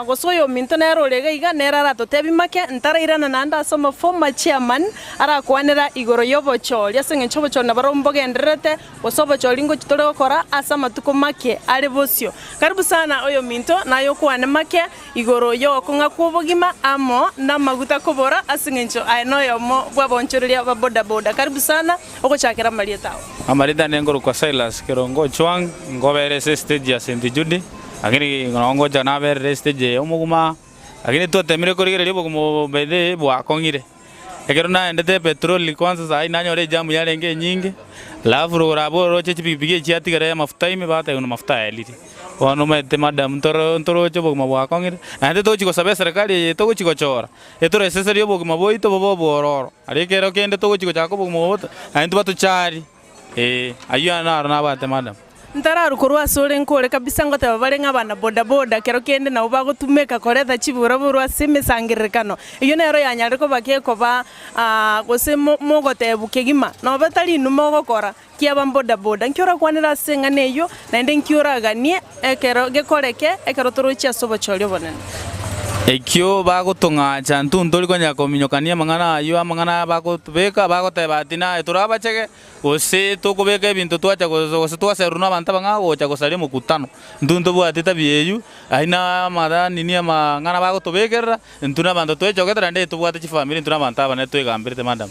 gose oyominto nere ore iga iga, nere aratotebie make, ntarairana naende ase omoformer chairman arakwanera igoro y'obochori, ase engencho obochori nabarobwo mbogendererete, gose obochori ngochia tore gokora ase amatuko make are bosio. Karibu sana oyominto, naye okwane make. Igoro y'ogokong'a kw'obogima amo namaguta kobora, ase engencho aye noyomo bw'abaonchoreria ba bodaboda. Karibu sana ogochakera amarieta ao. Amarieta ane nkorokwa Silas Kerongo Ochwang, nkobera ase estage ya St. Jude, lakini nabo ngocha naberera estage eye omogima, lakini twatemire korigereria obogima obo by the way bwakong'ire. Ekero naendete epetroli kwanza saii nanyora ejamu yarenge enyinge, alafu rogoro abwo oroche chipikipiki echi chiatigara amafuta ime bateba buna mafuta aerire. Bono omanyete madam ntoro ntoroche obogima bwakong'ire, naende togochi gosaba eserekari eye togochi gochora, etoreseserie obogima bwaito bobe obwororo. Aria ekero kende togochi gochaka obogima obo, naintwe batochari, eh, ayio naro nabwate madam. Ntararwa korwa asore nkore kabisa ngoteba bare ng'a abana bodaboda kero kende nabo bagotumeka koreta chiburaburu ase emesangererekano. Eyio nero yanyarire koba gekoba gose mogotebu kegima nobe tari inwe mogokora kiaba bodaboda. Nki orakwanere ase eng'ana eyio naende nki oraganie ekero gekoreke ekero torochie ase obochori obonene? Ekio bagotong'acha intwe ntori konya kominyokania amang'ana ayio, amang'ana aya bagotobeka bagoteba ati naye torabachege. Gose tokobeka ebinto twacha gose twaserwa nabanto abang'ao gocha gosaria omokutano. Intwe ntobwati etabia eyio, ayio na amara nini amang'ana bagotobekerera, intwe nabanto twechogete naende tobwate chifamiri intwe nabanto abanene twegamberete madam,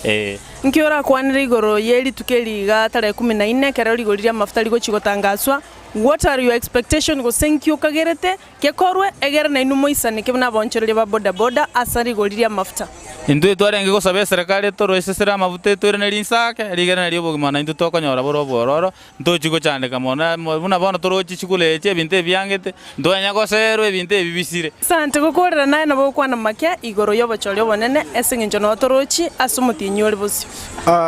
eh. Nki orakwanere igoro ye rituko eri iga tarehe kumi na ine ekero rigori ri'amafuta rigochia gotangaswa? What are your expectation gose nki okagerete Gekorwe, egere nainwe moisaneke buna abaonchoreria ba bodaboda ase rigori ri'amafuta. Intwe twarenge gosaba eserekari etoroisesere amafuta etoirane rinsake, rigere nario obogima naintwe tokonyora bore obwororo, ntochi gochandeka mono buna bono toroche chikura echi ebinto ebiangete, ntwanya goserwa ebinto ebi bisire. Asante gokorera naye nabo gokwana make igoro y'obochori obonene ase engencho noo torochi ase omotienyi ore bosio.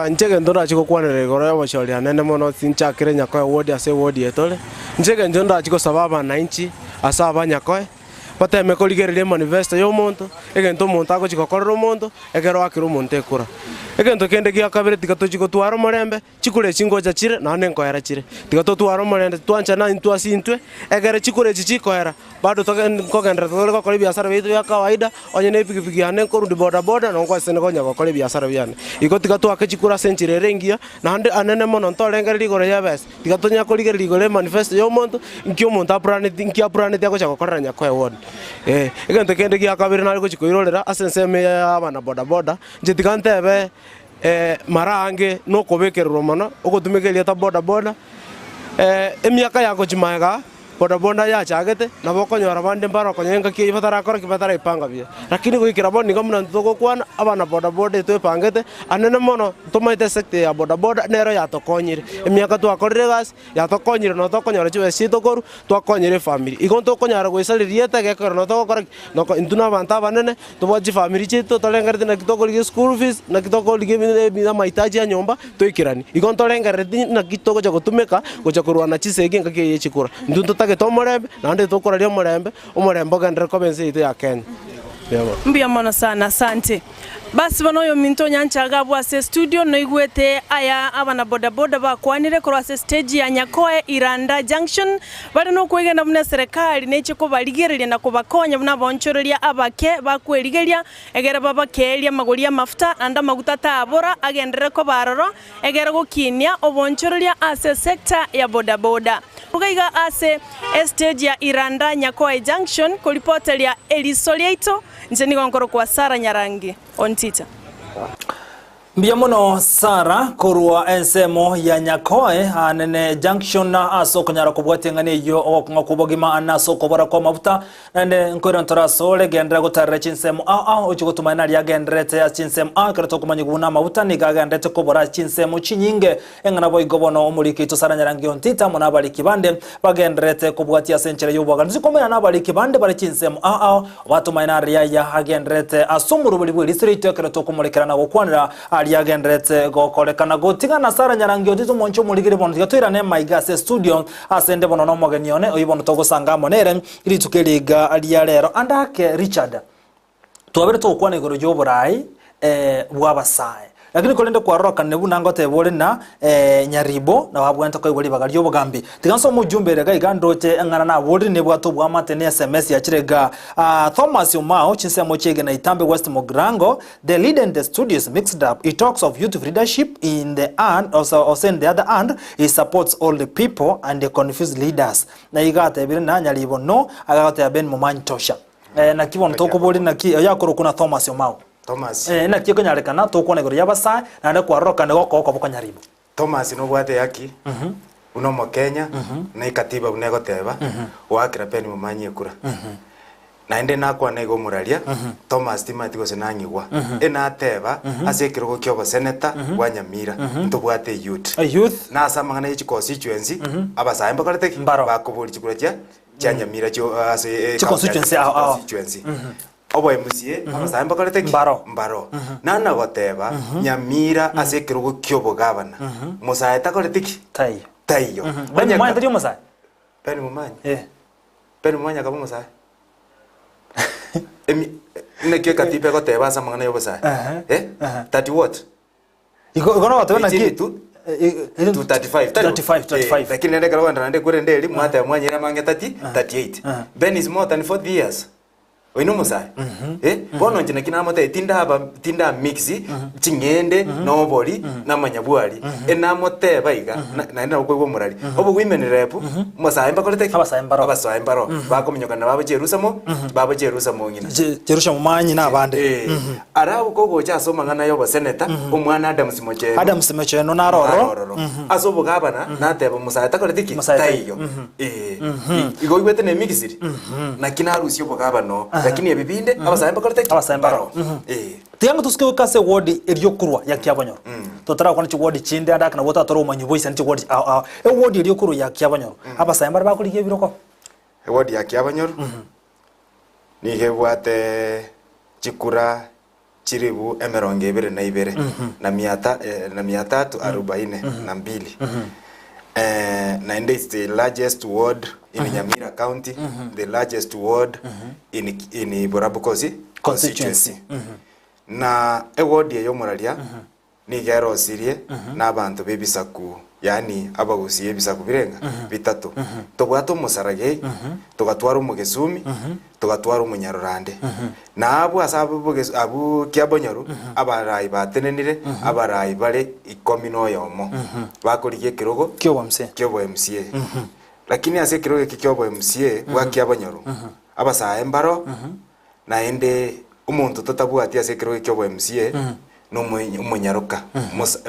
Inche egento ndachie gokwanera igoro y'obochori anene mono tinchakire nyakoe ward ase eward eye tore. Inche egento ndachie gosaba abananchi ase abanyakoe, bateme korigereria emanifesto ya omonto, egento omonto agochia gokorera omonto, ekero oakire omonto ekura. Egento kende gia kabere tiga tochie gotwara omorembe, chikura echi ngocha chire naende nkoera chire. Tiga totware omorembe twanchane intwe ase intwe, ekere chikura echi chikoera, bado toge nkogenderera tore gokora ebiasara biaito bia kawaida, onye na epikipiki yane nkorudi bodaboda, nabo nkoesene konya gokora ebiasara biane. Igo tiga toake chikura ase enchera ere engiya, naende anene mono ntorengereria igoro ya ebesa. Tiga tonya korigereria igoro emanifesto y'omonto, inki omonto aplaneti, inki aplaneti agocha gokorera nyakoe ward. Eh, egento kende gia kabere nare gochia koirorera ase ensemo eye ya abana bodaboda, inche tiga ntebe mara aange nokobekererwa mono, ogotumeka erieta bodaboda, emiaka ya gochia magega. Bodaboda yachagete, nabo okonyora abande mbare okonyora engaki eyio batarakora ki? Bataraepanga buya. Lakini goikera bono nigo buna intwe togokwana, abana bodaboda etwepangete, anene mono ntomaete esector ya bodaboda nero yatokonyire. Emiaka twakorire egasi, yatokonyire nonye tokonyora chibesa chiaito korwa, twakonyire efamiri. Igo ntokonyara goisareria rieta gekogera nonye togokora ki? Noko intwe na abanto abanene, tobwate chifamiri chiaito torengereti naki tokorigia eschool fees, naki tokorigia ebi amahitaji ya nyomba, toikeranie. Igo ntorengerereti naki togocha gotumeka gocha korwana chisegi engaki eye ye chikura. Intwe ntotagete omorembe, naende tokoraria omorembe, omorembe ogenderere koba ense yaito ya Kenya. Mbuya mono. Mbuya mono sana, asante. Basi bono oyominto onyancha iga abwo ase estudio noigwete aya abana bodaboda bakwanire korwa ase estage ya Nyakoe Iranda Junction bare nokwegena buna eserekari neche kobarigereria na kobakonya buna abaonchoreria abake bakwerigeria egere babakeerie amagori y'amafuta naende amaguta tabora agenderere koba aroro egere gokinia oboonchoreria ase esecta ya bodaboda. Iga iga ase estage ya Iranda Nyakoe Junction koripoteria eriso riaito Inche nigo nkorokwa Sara Nyarangi Ontita. Mbuya mono Sara korwa ensemo ya Nyakoe anene Junction ase okonyara kobwatia eng'ana eyio ogokong'a kw'obogima na ase okobora kw'amafuta naende nkoira ntore asore genderera gotarera chinsemo ao ao oche gotumanya naria agendererete ase chinsemo ao ekero tokomanyigwa buna amafuta nigo agendererete kobora ase chinsemo chinyinge Eng'ana boigo bono omoriki oito Sara Nyarangi Ontita amo nabariki bande bagendererete kobwatia ase enchera y'obwaganusi komenya nabariki bande bare chinsemo ao ao batomaene aria aya agendererete ase omoroberi bw'eriso riaito ekero tokomorekera na gokwanera aria agendererete gokorekana gotigana Sara Nyarangi Ontita omonche omorigeri bono tiga toirane maiga ase estudio ase nde bono nomogeni one oyio bono togosanga amo nere rituko eri iga ria rero ande ake Richard Twabere togokwana igoro y'oboraai bw'abasae. Lakini korende kwarorokanire buna ngoteba ore na nyaribo, nabo abwenerete koegwa ribaga ri'obogambi. Tiga nsome ojumbe ere iga iga ndoche eng'ana naborire nebwate oboamate ne sms yachire iga. Thomas Omao, chinsemo chi'Egena Itambe West Mugirango, The leader in the studio is mixed up, he talks of youth leadership in the hand also in the other hand he supports old people and confused leaders. Na iga atebire na nyaribo no, agagoteba Ben Momanyi tosha. Eh, naki bono tokoboria naki oyo akorokwa na Thomas Omao. Thomas. Eh, naki ekonyarekana tokwana igoro y'abasae naende kwarorokane gokoa okoboko nyaribo. Thomas nobwate ehaki buna omokenya na ekatiba buna egoteba goakera Ben Momanyi ekura. Naende nakwana iga omoraria Thomas timanyeti gose nang'igwa enateba ase ekerogo kia oboseneta bwa Nyamira ntobwate eyouth. Eyouth. Na ase amang'ana ye chiconstituency abasae mbakorete ki? Mbaro. Bakoboria chikura chia chia Nyamira chio ase eh, Chiconstituency ao, ao. constituency. Obo MCA abasae mbakorete ki? Mbaro. Mbaro. Nana goteba Nyamira ase ekerogo kia obogavana mosae takoreti ki? Taiyo. Taiyo. Ben Momanyi tari omosae? Ben Momanyi. Eh. Ben Momanyi akaba omosae. Emi naki ekatiba egoteba ase amang'ana ya obosae? Eh? 30 what? Igo igo nogoteba naki 18 to to 35 tari bo? 35, 35. Eh, lakini rende ekero ogenda naende kwerende eri mwateba mwanyire amange 30 38 Ben is more than 40 years oyo nomosae eh bono inche naki namotebia tindaba tinda mix ching'ende na obori na amanyabwari enamoteba iga na- naende nabo koigwa omorari obo women rep omosae mbakorete ki? Abasae mbaro. Abasae mbaro bakominyokana babo cherusa mo babo cherusa mong'ina Je- Jerusha Momanyi na abande. Eh, Ara kogocha ase amang'ana y'oboseneta, omwana Adams Mochenu. Adams Mochenu naro ororo. Naro ororo. Ase obogabana nateba omosae takoreti ki? Mosae Taiyo. Eh, igo oigwete ne emisiri? Naki narusia obogabana oo. Lakini ebi binde abasae mbakorete ki? Abasae mbaro. Eh. Tiga ng'a tosuke goika ase eward eria okorwa ya Kiabonyoro. Totarakwana chiward chinde ande ake nabo otatore obomanyi boisane chiward ao ao. Eward eria okorwa ya Kiabonyoro, abasae mbare bakorigia ebiroko? Eward ya Kiabonyoro nigo ebwate chikura chilifu emerongo ebere na ibere, na mia ta na mia tatu arubaine na mbili. Naende it's the largest ward in Nyamira County, the largest ward in in Borabu Consi Constituency. Na eward eye omoraria Nigo erosirie nabanto b'ebisaku, yaani abagusi ebisaku birenga bitato. Tobwate omosaragei, togatwara omogesumi, togatwara omonyarorande. Na abwo ase abogesu abwo kiabonyoru, abarai batenenire, abarai bare ikomi na oyomo, bakorigia ekerogo Ki'obomca. ki'obo-MCA. Lakini ase ekerogo eke ki'obo-MCA bwa kiabonyoru, abasae mbaro, Naende omonto totabwati ase ekerogo ekio obo MCA. Na omonyaroka,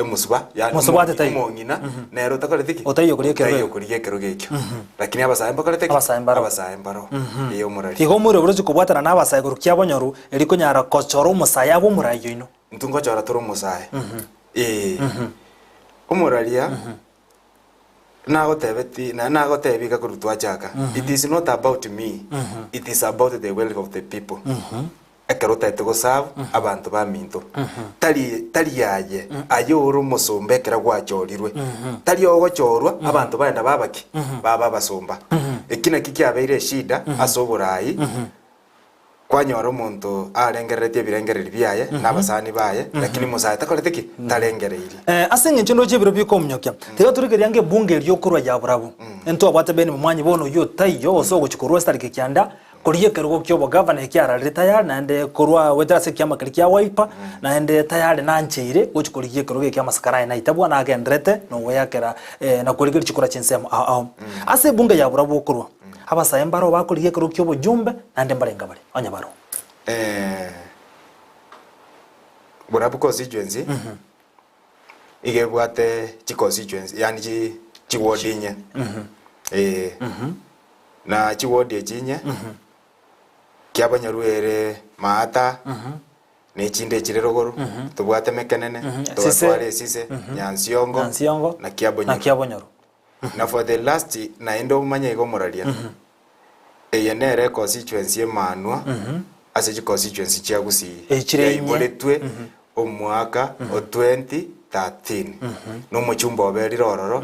omosuba, yaani Mosubati taiyo. omong'ina, nere otakoreti ki? Otaiyo koria ekerogo Otaiyo ekio. koria ekerogo ekio. Lakini abasae mbakorete ki? Abasae mbaroo. Abasae mbaroo. Ee omorari. Igo omoerio oroche kobwatana na abasae korwa kiabonyoru, erio konyara kochora omosae abe omorai oino. Intwe ngochora tore omosae. Ee. Omoraria, nagotebeti, naende nagotebia iga korwa twachaka, it is not about me, it is about the welfare of the people. Ekero otaete goserve abanto baminto, tari tari aye aye ore omosomba ekero gwachorirwe, tari ogochorwa abanto baenda baba ki? Baba abasomba. Eki naki kiabeire eshida ase oborai, kwanyora omonto arengereretie ebirengereri biaye na abasani baye, lakini Musae takorete ki? Tarengereiri. Ase eng'encho ndoche ebiro bikominyokia, tiga torigereria ange ebunge eria okorwa ya barabwo. Ntwabwate Ben Momwanyi bono oyio otaiyo gose ogochia korwa ase tariki kianda, Korigia ekerogo ki'obogavana ekiararire tayari, naende korwa goetera ase ekiama keria kia Wiper, naende tayari nancheire gochia korigia ekerogo eke amasakara aye naitabwa nagendererete nogoyakera na korigereria chikura chinsemo ao ao. Ase ebunge ya barabwo okorwa, abasae mbaroo bakorigia ekerogo ki'obojumbe, naende mbarenge bare, onye baroo. Borabu constituency iga ebwate chiconstituency yaani chi chiward inye eh. Na chiwodi echi inye, kiabanyarwe ere Maata, na echinde echire rogoro, tobwate Mekenene, Sise. togatwara Esise, Nyansiongo, Nyansiongo, na Kiabonyoru. na Kiabonyoru. Na for the last naende omanye iga omoraria, eye nere econstituency emanwa ase chiconstituency chia Gusii, Echire inye. yaiboretwe omwaka o 2013, na omochumba oberire ororo,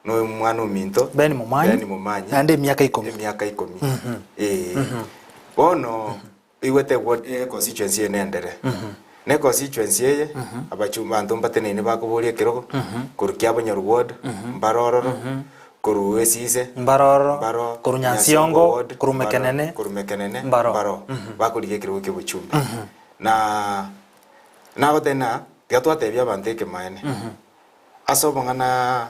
Na omwana ominto Ben Momanyi, Ben Momanyi, naende emiaka ikomi. emiaka ikomi Eh. Bono oigwete ward eh, constituency eye nendere na econstituency eye abachu abanto mbateneine bakoboria ekerogo korwa Kiabonyoru ward mbare ororo korwa Esise Mbare ororo, mbaro korwa Nyansiongo, ward, korwa mbaro, Mekenene, korwa Mekenene mbaro. mbaro bakorigia ekerogo kia obochumbe na nagotebia ng'a tiga twatebia abanto ekemaene Ase obong'ana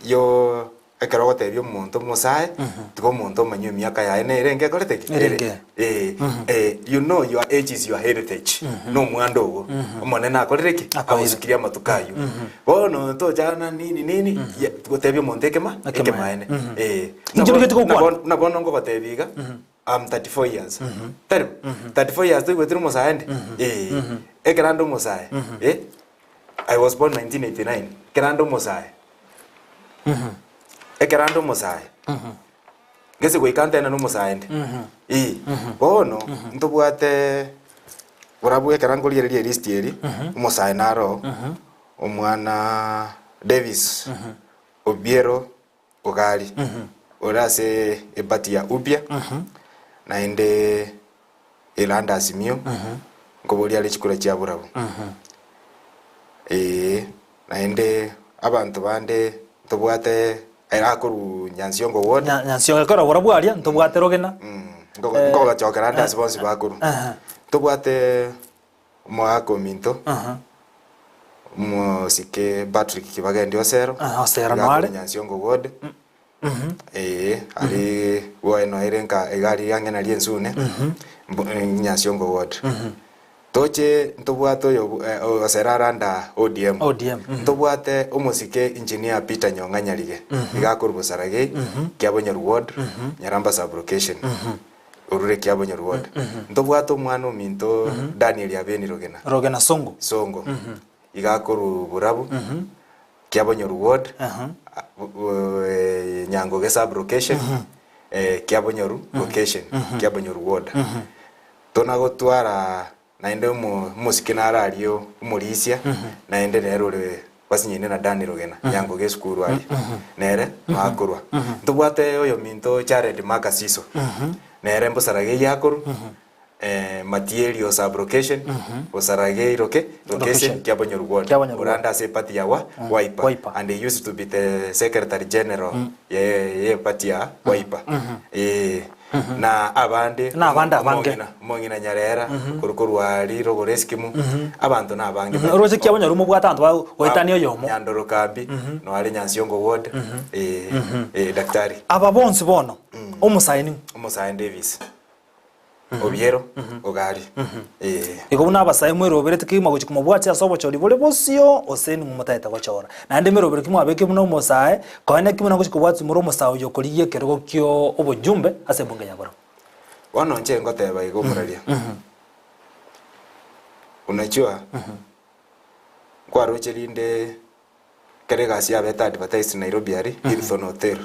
yo ekero ogotebia omonto omosae, tiga omonto omanye emiaka yaye nere enke ekorete ki? Ere enke. Eh, eh, you know your age is your heritage. Na omwando ogo. Omonene akorire ki? Akoire. Agosukirie amatuko aywo. Bono tochana nini nini, ye- gotebia omonto ekema, Ekemaene. ekemaene. Eh. Inche Nabo- rigeti gokwana. nabo- na bono ngogotebia iga, I'm 34 years. Tari bo? 34 years toigwetire omosae ande? Eh. Ekero ande omosae, eh, I was born 1989, ekero ande omosae, ekero ande omosae, ngese goika ntene na omosae inde, eh, bono ntobwate barabwo ekero nkorigereria elist eri, omosae naro omwana Davis Obiero Ogari, ore ase eparty ya Upya, naende Elanda Azimio, nkoboria are chikura chia barabwo. Eeh, naende abanto bande ntobwate ere akorwa Nyansiongo ward. Nyansiongo ekero barabwo aria ntobwate rogena. Nkogachokera ande ase bonsi bakorwa. Ntobwate Omogaka ominto, omosike Patrick Kibagendi Osero, Osero iga noare. akorwa Nyansiongo ward, eh, aria bwoye noyo ere nka iga aria ang'e naria ensune, mbo- eh, Nyansiongo ward. Toche ntobwate oyo bu- eh, Osero are under ODM. ODM, mhm. Ntobwate omosike Engineer Peter Nyong'a Nyarige, iga akorwa Bosaragei, Kiabonyoru ward, Nyaramba sub location. Orure kiabonyoru ward. Ntobwate omwana ominto Daniel Abeni Rogena. Rogena Songo. Songo. Iga akorwa Borabu. Kiabonyoru ward. Nyangoge sub location. Kiabonyoru location. Kiabonyoru ward. Tona gotwara Naende omosike naro aria omorisia, naende nere ore basinyaine na Dani Rogena, nyango gesukuru aria, nere bakorwa. Ntobwate oyominto Jared Makasiso, nere mbosaragei akorwa, Matierio sub-location, Bosaragei loca- location, Kiabonyoru ward, Kiabonyoru ward. orande ase eparty ya wa Wiper, Wiper. and he used to be the secretary general ye ye eparty ya Wiper, eh. Na abande Na abande abange. omong'ina omong'ina Nyarera korwa korwa rirogoro Eskimu abanto na abange Mhm, Oroche ki abanyori mobwate abanto ba goetania oyomo. Nyandoro Kambi no are Nyansiongo ward eh eh daktari Aba bonsi bono, omosae ning'o? Omosae Davis. Obiero, Ogari. Ee. Igo buna abasae mweroberete kegima gochia komobwatia ase obochori bore bosio, gose ning'o motaete gochora. Naende merobere ki mwabekire buna omosae, konya naki buna ngochia kobwatia more omosae oyio okorigia ekerogo ki'obojumbe ase ebunge ya barabwo. Bono inche ngoteba iga omoraria, unajua, nkwaroche rinde ekero egasi yabete advertised Nairobi aria, Hilton Hotel,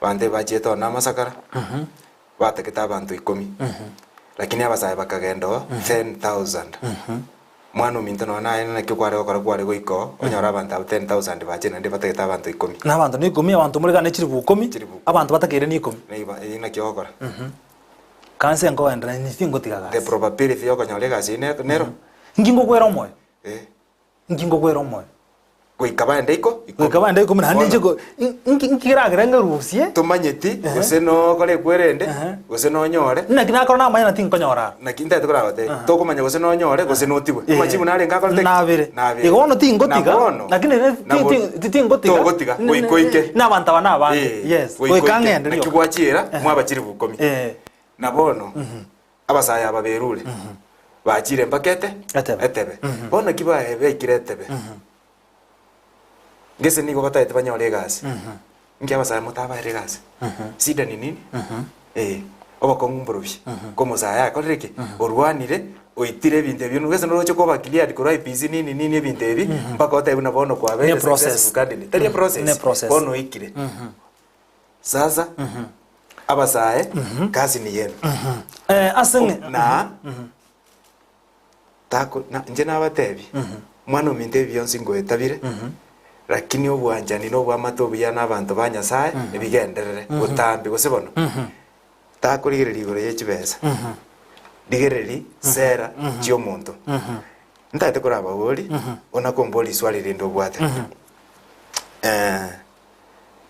abanto ebachiete oo namasakara, batagete abanto ikomi, lakini abasae bakagenda oo 10,000. Mwana ominto nonya naye naki kware gokora kware goika oo, onyore abanto abwo 10,000 bachire naende batagete abanto ikomi. Na abanto na ikomi, abanto more gane chilifu ikomi, Chilifu ikomi. abanto batakeire na ikomi. Naiba eyio naki ogokora. Kanse nkogenderera inche tingotiga The gasi. probability ya okonyora egasi eyio ne- nero. Inki ngokwera omoyo? Eh. Inki ngokwera omoyo? Goika baende iko ikomi. Goika baende ikomi naende inche Bono. ko inki inki keragere ngerusie? Tomanyeti gose nokore ekwerende, gose nonyore. Naki nakora namanya na tinkonyora aro. Naki ntagete koragotebia, tokomanya gose nonyore gose notigwe. Amachibu narenge akorete ki? Nabere. Nabere. Igo bono tingotiga, Na bono, lakini ne na ti- bo- ti- ti- tingotiga. Togotiga, goika oike. Na abanto aba nabange. Eh, Yes. goika Goika oike. ng'ende Naki rioka. gwachiera, mwaba chilifu ikomi. Eh. Na bono, abasae aba berure, bachire mpaka ete Etebe. etebe. Bono naki baye baikire etebe, gese nigo batagete banyore egasi, nki abasae motabaere egasi? Shida ni nini? Eh, obokong'u mborobia, ko omosae akorire ki? Orwanire, oitire ebinto ebio, gese noroche koba cleared korwa IEBC nini nini ebinto ebi, mpaka otebiwe buna bono kwabeire Ne process. successful candidate. Tari eprocess, Ne process. bono oikire. Sasa abasae kazi ni yenu. Eh, ase ng'e Na tako na inche nabatebi mwana ominto ebi bionsi ngoetabire lakini obwanchani na obwamate obuya na abanto ba Nyasaye ebigenderere botambe gose bono takorigereria igoro ye chibesa rigereria sera chiomonto ntagete korababori ona komboria riswali rinde obwate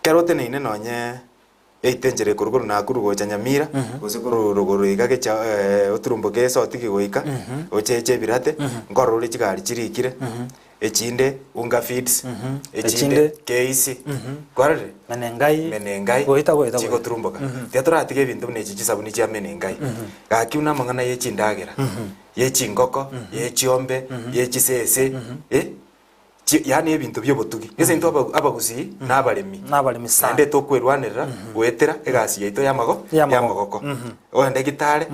Ekero oteneine nonye eite enchera ekorwa korwa Nakuru gocha Nyamira, gose korwa rogoro iga gecha oturumboke esotiki goika, ocheche ebirate, nkorora ore chigari chirikire, echinde Unga Feeds, echinde Echinde- KC, kwarorire? Menengai, Menengai, goita goita goita. chigoturumboka. Tiga toratiga ebinto buna echi chisabuni chia Menengai. Gaki buna amang'ana ye chindagera, ye chingoko, ye chiombe, ye chisese, eh. Chi, yaani ebinto bi'obotugi. Gese intwe aba- abagusii na abaremi. Nabaremi sana. Naende tokwerwanerera goetera egasi yaito y'amago Y'amagoko. y'amagoko. Ogende Kitale,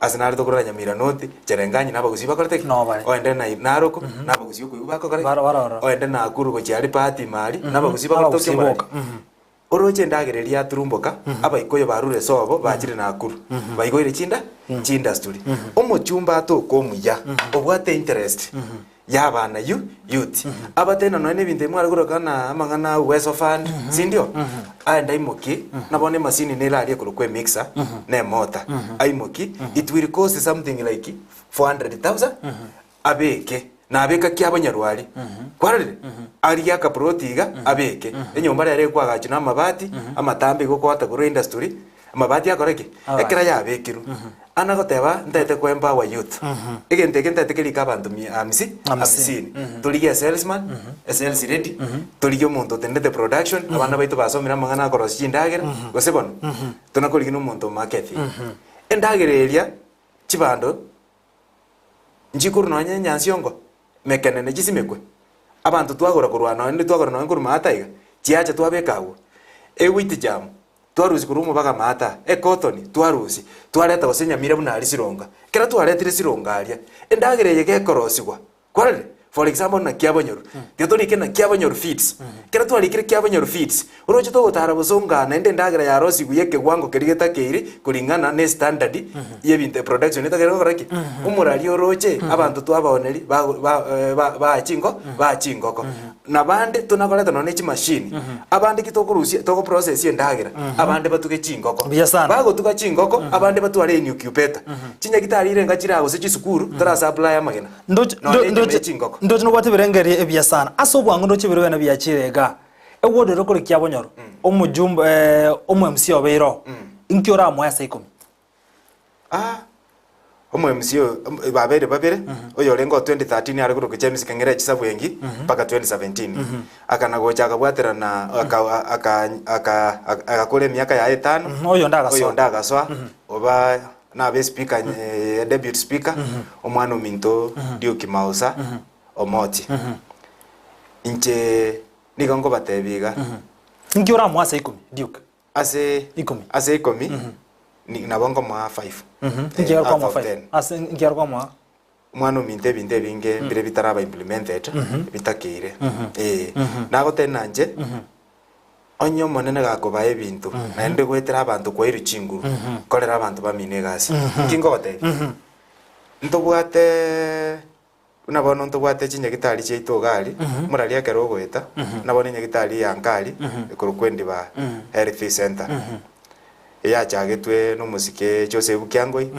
ase nare tokorora Nyamira North, Cherengani na abagusii bakorete ki? No bare. Ogende Nai- Narok, na abagusii okoigwa bakokora ki? Bara- baroro. Ogende Nakuru gochia aria Bahati Mari, na abagusii bakorete Abagusii okiomoreri. boka. Oroche endagera eria yaturumboka, Abaikoyo barure sobo bachire Nakuru, baigoire chinda chiindustry. Omochumba atoke omuya, obwate interest y'abana yu youth. Abatena nonya na ebinto ebi mware koroka ng'a amang'ana a Uwezo Fund, sindio? Aende aimokie, na bono emasini nere aria ekorokwa emixer, na emota, aimokie, it will cost something like 400,000, abeke, na abeka ki abanyarwari, kwarorire? Arigie akaploti iga, abeke. Enyomba rero ekwagachwa na amabati, amatambe igo okoata korwa industry, amabati akore ki? Alright. Ekero yabekirwe, ana goteba ntaete ko empower youth. Egento eke ntaete kerike abanto mia hamsi, Hamsini. hamsini. Torigie esalesman, esales lady, torigie omonto otenenete production, abana baito basomire amang'ana akorosia chindagera, gose bono, tona korigia na omonto o marketing. Endagera eria, chibando, Nchikorwa nonya enyansiongo mekenene chisimekwe, abanto twagora korwa nonya twagora nonya korwa maata iga, chiacha twabeka agwo. Ewheat germ twarusia korwa omobaga maata aa, ecotton twarusia, twareta gose enyamira buna aria sironga. Ekero twaretire sironga aria, endagera eye gekorosiwa, Kwarorire? For example buna kiabonyoru, tiga torike na kiabonyoru feeds. Ekero twarikire kiabonyoru feeds, oroche togotara bosongo aa naende endagera yarosigwe ya ekewango keria getakeire kuringana ne standard ya ebinto production etakeire gokora ki? Omorari oroche abanto twabaoneri bago ba ba baa chingo baa chingoko. Na bande tonakoreta nonye ne chimashini, abande ki tokorusia togoprocess endagera, abande batuge chingoko. Mbuya sana. Bagotuga chingoko, abande batware incubator. Chinyagitari irenga chire aa gose chisukuru, torasupply amagena. Ndoche Nonya ndo- enyama ndoche ye chingoko. ndoche nobwate ebirengererio ebiya sana. Ase obwango ndoche ebiro biane biachire igaa. Eward ere okore kiabonyoro, omojumbe eh, omo MC obeire oo, inki oramoe ase ikomi? Ah, omo MC oyo om- babeire babere, oyorenge o 2013 are korokwa James Keng'ere Chisabwengi mpaka 2017. Akana gocha akabwaterana aka- aka- aka- agakora emiaka yaye etano, Mhm, oyonde agasoa. oyonde agasoa, oba. Nabe speaker deputy speaker omwana ominto Duke Mausa Omoti. Inche nigo nkobatebia iga. Inki oramoe ase ikomi Duke? Ase Ikomi. ase ikomi ni nabo nkomoa five. Inki Eh, out akomoa of five? ten. Ase inki akomoa? Omwana ominto ebinto ebinge mbire bitaraba implemented bitakeire. Eh, nagotebia nanche Onye Omonene gakobaa ebinto, naende goetera abanto kwairwe chinguru, korera abanto bamino egasi. Inki nkogotebia? Ntobwate buna bono ntobwate chinyagitari chiaito iga aria, moraria ekero ogoeta, buna bono enyagitari ya Nkari, ekorokwa Endiba Health Centre, eyachagetwe nomosike Joseph Kiangoi,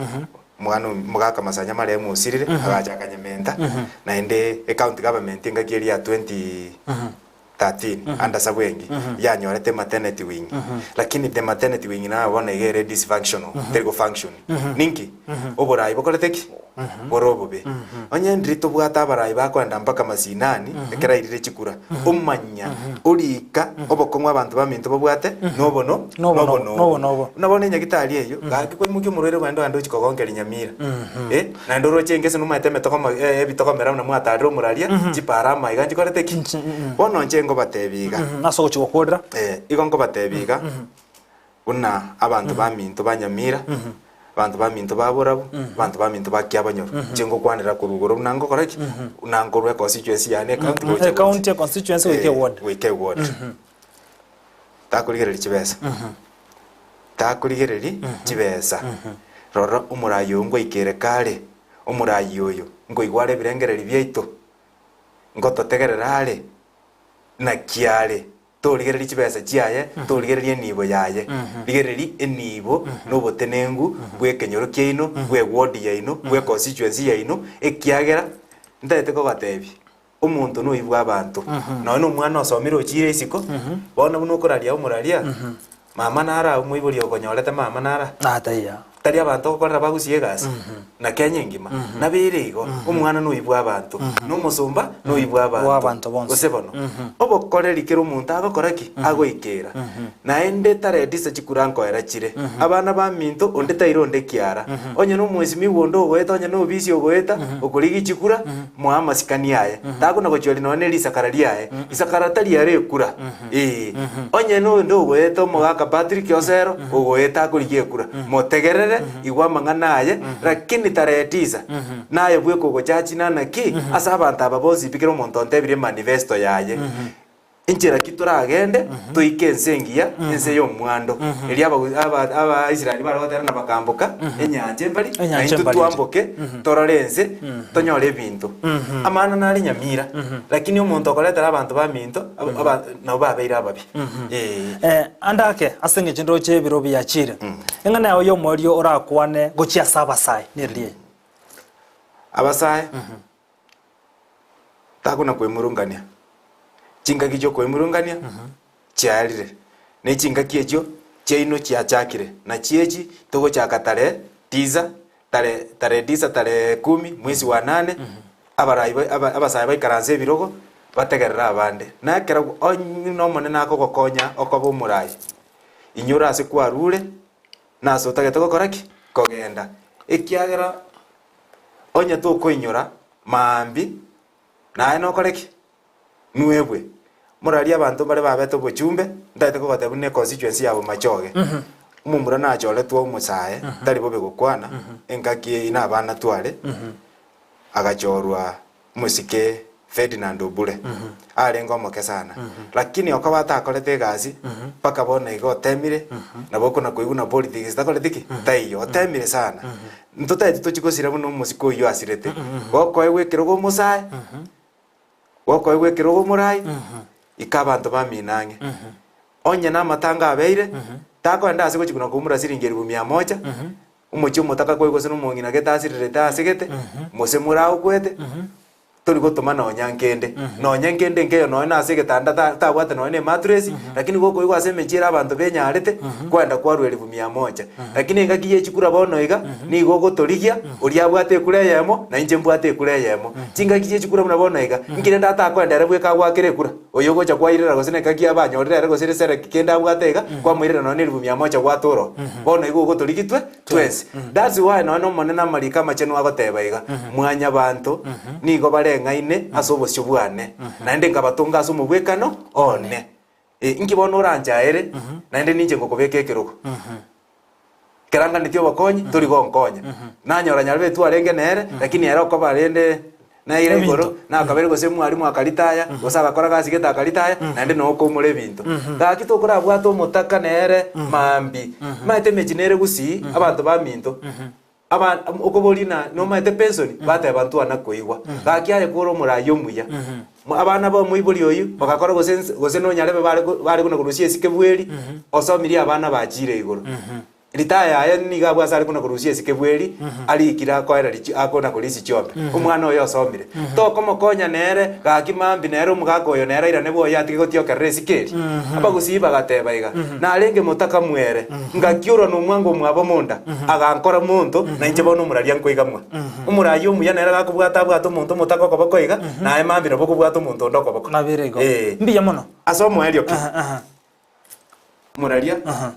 omwana omogaka Masanya marehemu osirire, agacha akanyementa, naende ecounty government engaki eria ya 20 13 under Sabwengi yanyorete maternity wing lakini the maternity wing nayo bono iga ere dysfunctional teri go function ninki oborai bokorete ki bore obobe onye ndiri tobwate abarai bakoenda mpaka masinani ekero airire chikura omanya orika obokong'u abanto baminto babwate nobono Nobono- nobonobo. Buna bono enyagitari eyio gaki kwaimokia omorwaire ogende ogende ochia kogonkeria Nyamira eh naende oroche engese nomaete emetogoma ebitogomera buna mwatarire omoraria chipara amaiga nchikorete ki? Bono inche ngobatebia iga Ase ogochia gokorera. igo ngobatebia iga buna abanto baminto ba Nyamira, abanto baminto ba Borabu, abanto baminto ba Kiabonyoru, inche ngokwanera korwa igoro buna ngokora ki? Buna nkorwa econstituency yane ecounty gocha gocha. Ecounty, econstituency goika eward. Goika eward. Takorigereria chibesa, takorigereria chibesa, rora omorai oyo ngoikere kare, omorai oyo nkoigwa are ebirengererio biaito, ngototegerera are, naki are, torigereria chibesa chiaye, torigereria enibo yaye, rigereria enibo na obotenengu bw'ekenyoro kiaino, bwe ward yaino, bwe constituency yaino, ekiagera ntagete kobatebia. Omonto noibwe abanto, nonya nomwana osomire ochiire isiko, bono buna okoraria omoraria, mama naro abwo moibori okonyorete mama naro Ah, taiya. tari abanto ogokorera bagusie egasi na Kenya engima nabo ere igo omwana noibwe abanto na omosomba noibwe Bwa abanto bonsi. gose bono obokoreri kera omonto agokora ki agoikera naende taredisa chikura nkoera chire abana baminto onde taira onde kiara onye na omwesimigwa onde ogoeta onye na obisi ogoeta okorigia chikura Moe amasikani aye, takona gochweria nonya ne risakara riaye, isakara tari are ekura, ee. Onye nonde ogoeta omogaka Patrick Osero, ogoeta akorigia ekura, motegerere, igwa amang'ana aye, lakini tarehe tisa, naye bweka ogochachina naki, ase abanto aba bonsi pi kera omonto ontebirie manifesto yaye. Enchera ki toragende toike ense engiya, ense y'omwando, eria abagu- aba- Abaisraeli bare gotera na bakamboka enyancha embari, Enyancha na intwe embari. twamboke torore ense tonyore ebinto. Amang'ana nare nyamira, lakini omonto okoretera abanto baminto aba- aba- nabo babeire ababe. Eeh. Eh, ande ake ase eng'encho ndoche ebiro biachire, eng'ana yao y'omoerio orakwane gochia ase abasae neriria eye. Abasae, Takona kwemurungania, chingaki chi'okwemurungania chiarire, ne chingaki echio chiaino chiachakire, nachi echi togochaka tarehe tisa, tarehe tarehe tisa tarehe kumi mwezi wa nane, abarai ba aba abasae baikaranse ebirogo, bategerere abande. Na ekero onye na Omonene akogokonya okoba omorai, inyora ase kwarure, na ase otagete gokora ki? Kogenda. Ekiagera Onye tokoinyora maambia, naye nokore ki? Nwebwe. Morarie abanto mbare babete obochumbe, ntagete kogotebia buna econstituency ya Bomachoge. Omomura nachoretwe omosae, tari bobe gokwana, engaki eyio na abana tware, agachorwa omosike Ferdinand Obure. Arenge omoke sana. Lakini okoba atakorete egasi, mpaka bono iga otemire, nabo okona koigwa na politics takoreti ki? Taiyo, otemire sana. Ntotaeti tochie gosira buna omosike oyio asirete. Gokoegwa ekerogo omosae, gokoegwa ekerogo omorai, ika abanto bamino ang'e. Onye namatanga abeire, takoenda ase gochia buna koumora siringi elifu mia moja, Omochie omotaka kwai gose nomong'ina gete asirerete ase gete, mose moraokwete, tori gotoma nonya nkende. Nonya nkende nkeyo nonya na ase egetanda ta tabwate nonya na ematuresi, lakini gokoigwa ase emechie ere abanto benyarete, kwaenda kwarwa elifu mia moja. Lakini engaki ye chikura bono iga, nigo ogotorigia, oria abwate ekura eyemo, na inche mbwate ekura eyemo. Chingaki chie chikura buna bono iga, nki rende atakoenda ere bweka agoakere ekura? Oyo ogocha kwairera gose neka ki abanyorire ere gose risere kende abwate iga, kwamoirera nonya na elifu mia moja gwatora oo. Bono igo ogotorigitwe twensi. That's why nonya na Omonene amariko amachenu agoteba iga, Mwanyabanto nigo bareng'aine ase obosio bwane, naende nkabatonga ase omogwekano one. Eh, inki bono oranchaere, naende ninche ngokobeka ekerogo? Keranganetie obokonyi, tori gonkonya. Nanyora nyarebe twarenge nere, lakini ere okoba rende naire igoro, nakabere gose mwalimu akaritaya, gose agakora gasi gete akaritaya, naende noo okoumora ebinto. Gaki tokorabwate omotaka nere maambia. Omanyete emechie nere gusii, abanto baminto, aba okoboria na nomaete pension, bateba ntwana koigwa. Gaki aye kore omoraia omuya, abana ba omoibori oyio, bagakora gose nse gose nonyarebe bare ko bare kona korusia esike bweri, osomirie abana bachire igoro. Ritaya yaye nigo abwo ase are kona korusia esike bweri, arikire akoera richi akona korisia chiombe. Omwana oye osomire. Tokomokonya nere, gaki mambia nere omogaka oyo nere airane bwoye atige gotiokerera esike eria. Abagusii bagateba iga, Narenge motaka mwere, ngakiorwa nomwango omwabo monda, agankora monto, na inche bono omoraria nkoigamwa. Omoraia omuya nere gakobwata abwate omonto omotaka okoboko iga, naye mambia nabo okobwata omonto onde okoboko. Nabere igo. Ee. Mbuya mono. Ase omoerio ki? Aha, aha. Omoraria Aha.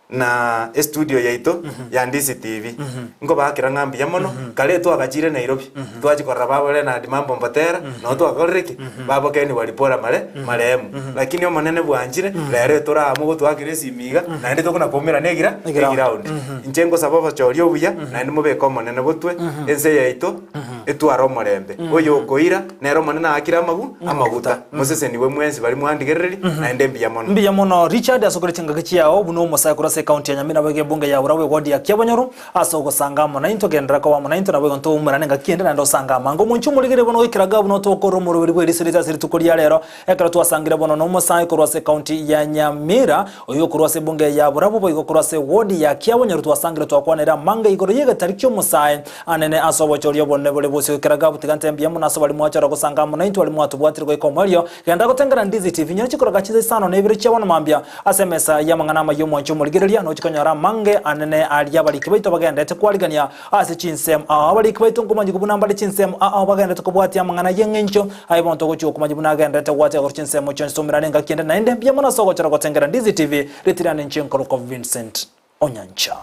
na estudio yaito ya Ndisi TV. Nkobaakera ng'a mbuya mono, kare twagachire Nairobi, twachia korora babo Leonard Mambo Mbotera, nabo twakorire ki? Babo Ken Walibora mare marehemu. Lakini Omonene bwanchire, rero tore amo gotwakera esimi iga, naende tokona koumerana egira Eground. eground. Inche ngosaba obochori obuya, naende mobeke Omonene botwe, ense yaito etware omorembe. Oyo okoira, nere Omonene aakire amagu amaguta. Mosesenigwe mwensi baria mwandigerereria, naende mbuya mono. Mbuya mono Richard ase okore chingaki chiao buna omosae korwa ase ecounty ya Nyamira boigo ebunge ya Urabwo eward ya Kiabonyoru ase ogosanga amo naintwe genderera koba amo naintwe naboigo ntoumerane engaki ende naende osange amange. Omonche omorigere bono goikera gavuna otokorere omoroberi bw'eriso riaito ase rituko ria rero ekero twasangire bono nomosae korwa ase ecounty ya Nyamira oyio okorwa ase ebunge ya Burabwo boigo korwa ase eward ya Kiabonyoru twasangire twakwanera amange igoro y'egetari ki'omosae Anene ase obochori obonene bore bosio goikera gabu tiga nte mbuya mono ase baria mwachora gosanga amo naintwe baria mwatobwatire goika omoerio. Genda gotengera Ndizi TV nyora chikoroga chinsa isano na ibere chia bono mambia ase emesa y'amang'ana amaya omwanchi omorigereria nochi konyora amange anene aria abariki baito bagenderete kwarigania ase chinsemo ao. Abariki baito nkomanyigwa buna mbare chinsemo ao bagenderete kobwatia amang'ana y'eng'encho aye bono togochia okomanya buna agenderete gwatia igoro chinsemo chionsi toumerane engaki ende naende mbuya mono ase ogochora gotengera Ndizi TV ritirane inche nkorokwa Vincent Onyancha.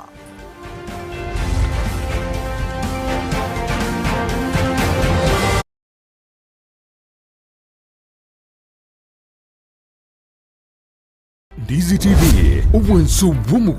Ndizi TV, obwanso bw'omogusii.